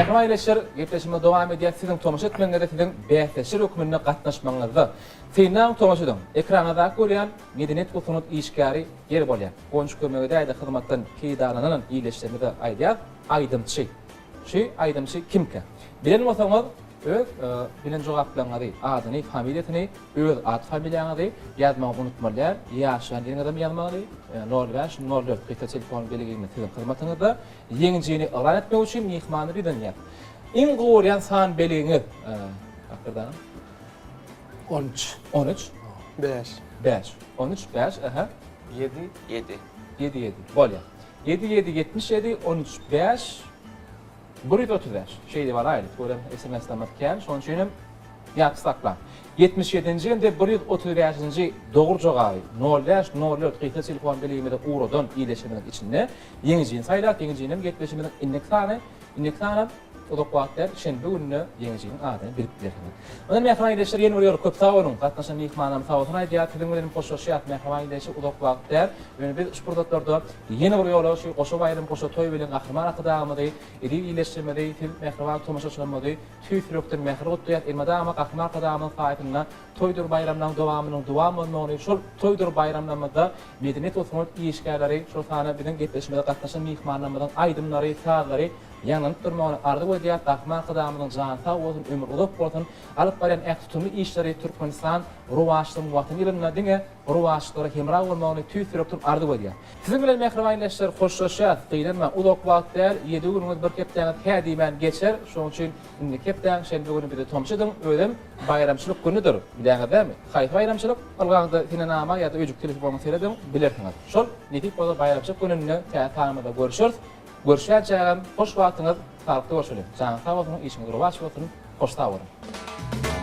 Mähriban ildeşler, gepleşigimiz dowam edýär. Siziň tomaşa etmegiňizde, siziň bäsleşik hökmünde gatnaşmagyňyzda. Synlaň, tomaşa ediň. Ekranyňyzdaky görýän medeniýet we sungat işgäri ýeri bolýar. Gonç kömegi däde hyzmatdan peýdalananan ildeşlerimize aýdýas, aýdymçy. Şu aýdymçy kimkä? Bilen bolsaňyz, öz bilen jogaplaryňyzy, adyny, familiýasyny, öz at familiýaňyzy ýazmagy unutmaly däl, ýaşaýan ýeriňizem ýazmaly, nol bäş, nol dört gysga telefon belgimiz siziň hyzmatyňyzda. Ýeňijini yglan etmek üçin myhmany ýüzlenýär. Iň gowy görýän san belgiňiz? Akgerdanyň? 13. 13. Bäş. Bäş. 13, bäş, aha. Ýedi. Ýedi. Ýedi, ýedi. Bolýar. Ýedi, ýedi, 77, 13, bäş, 135. Şeýdip alaýlyk. Görem SMS-lerimiz kän, şonuň üçin hem ýatda saklaň. 77-nji hem-de 135-nji dogry jogaby nol bäş, nol dört gysga telefon belgimize ugradan ildeşlerimiziň içinde Ýeňijini saýlap, ýeňijini hem gepleşigimiziň indiki sany, indiki sanam uzak wagt däl, şenbe gününe ýeňijiniň adyny bilip bilersiňiz. Ondan mähriban ildeşler ýene bir ýola köp sag boluň. Gatnaşan myhmanlarymyz sag bolsun aýdýar. Siziň bilen hem hoşlaşýas mähriban ildeşler uzak wagt däl. Ýöne biz şu pursatlarda ýene bir ýola şu goşa baýram, goşa toý bilen Gahryman Arkadagymyzy, eziz ildeşlerimizi, siz mähriban tomaşaçylarymyzy tüýs ýürekden mähirli gutlaýas. Elmydama Gahryman Arkadagymyzyň saýasynda toýdur baýramlaryň dowamynyň dowam bolmagyny, şol toýdur baýramlarymyzda medeniýet we sungat işgärleri, şol sanda biziň gepleşigimize gatnaşan myhmanlarymyzyň aýdymlary, sazlary ýaňlanyp durmagyny arzuw edýäris. Gahryman Arkadagymyzyň jany sag bolsun, ömri uzak bolsun, alyp barýan ähli tutumly işleri Türkmenistan rowaçlygyň Watany ýylynda diňe rowaçlyklara hemra bolmagyny tüýs ýürekden arzuw edýäris. Siziň bilen mähriban ildeşler hoşlaşýas, gynanmaň, uzak wagt däl, ýedi günüňiz bir hepdäňiz hä diýmän geçer, şonuň üçin indiki hepdäň şenbe güni bize tomaşa ediň, özem baýramçylyk günüdir, bilýäňiz dämi? Haýsy baýramçylyk? Ylgaňda senenama ýa-da öýjük telefonyňa serediň, bilersiňiz. Şol nesip bolsa baýramçylyk gününde täze sanymyzda görüşeris. Görüşýänçägem hoş wagtyňyz, saglykda görşeliň. Janyňyz sag bolsun, işiňiz rowaç bolsun, hoş sag boluň.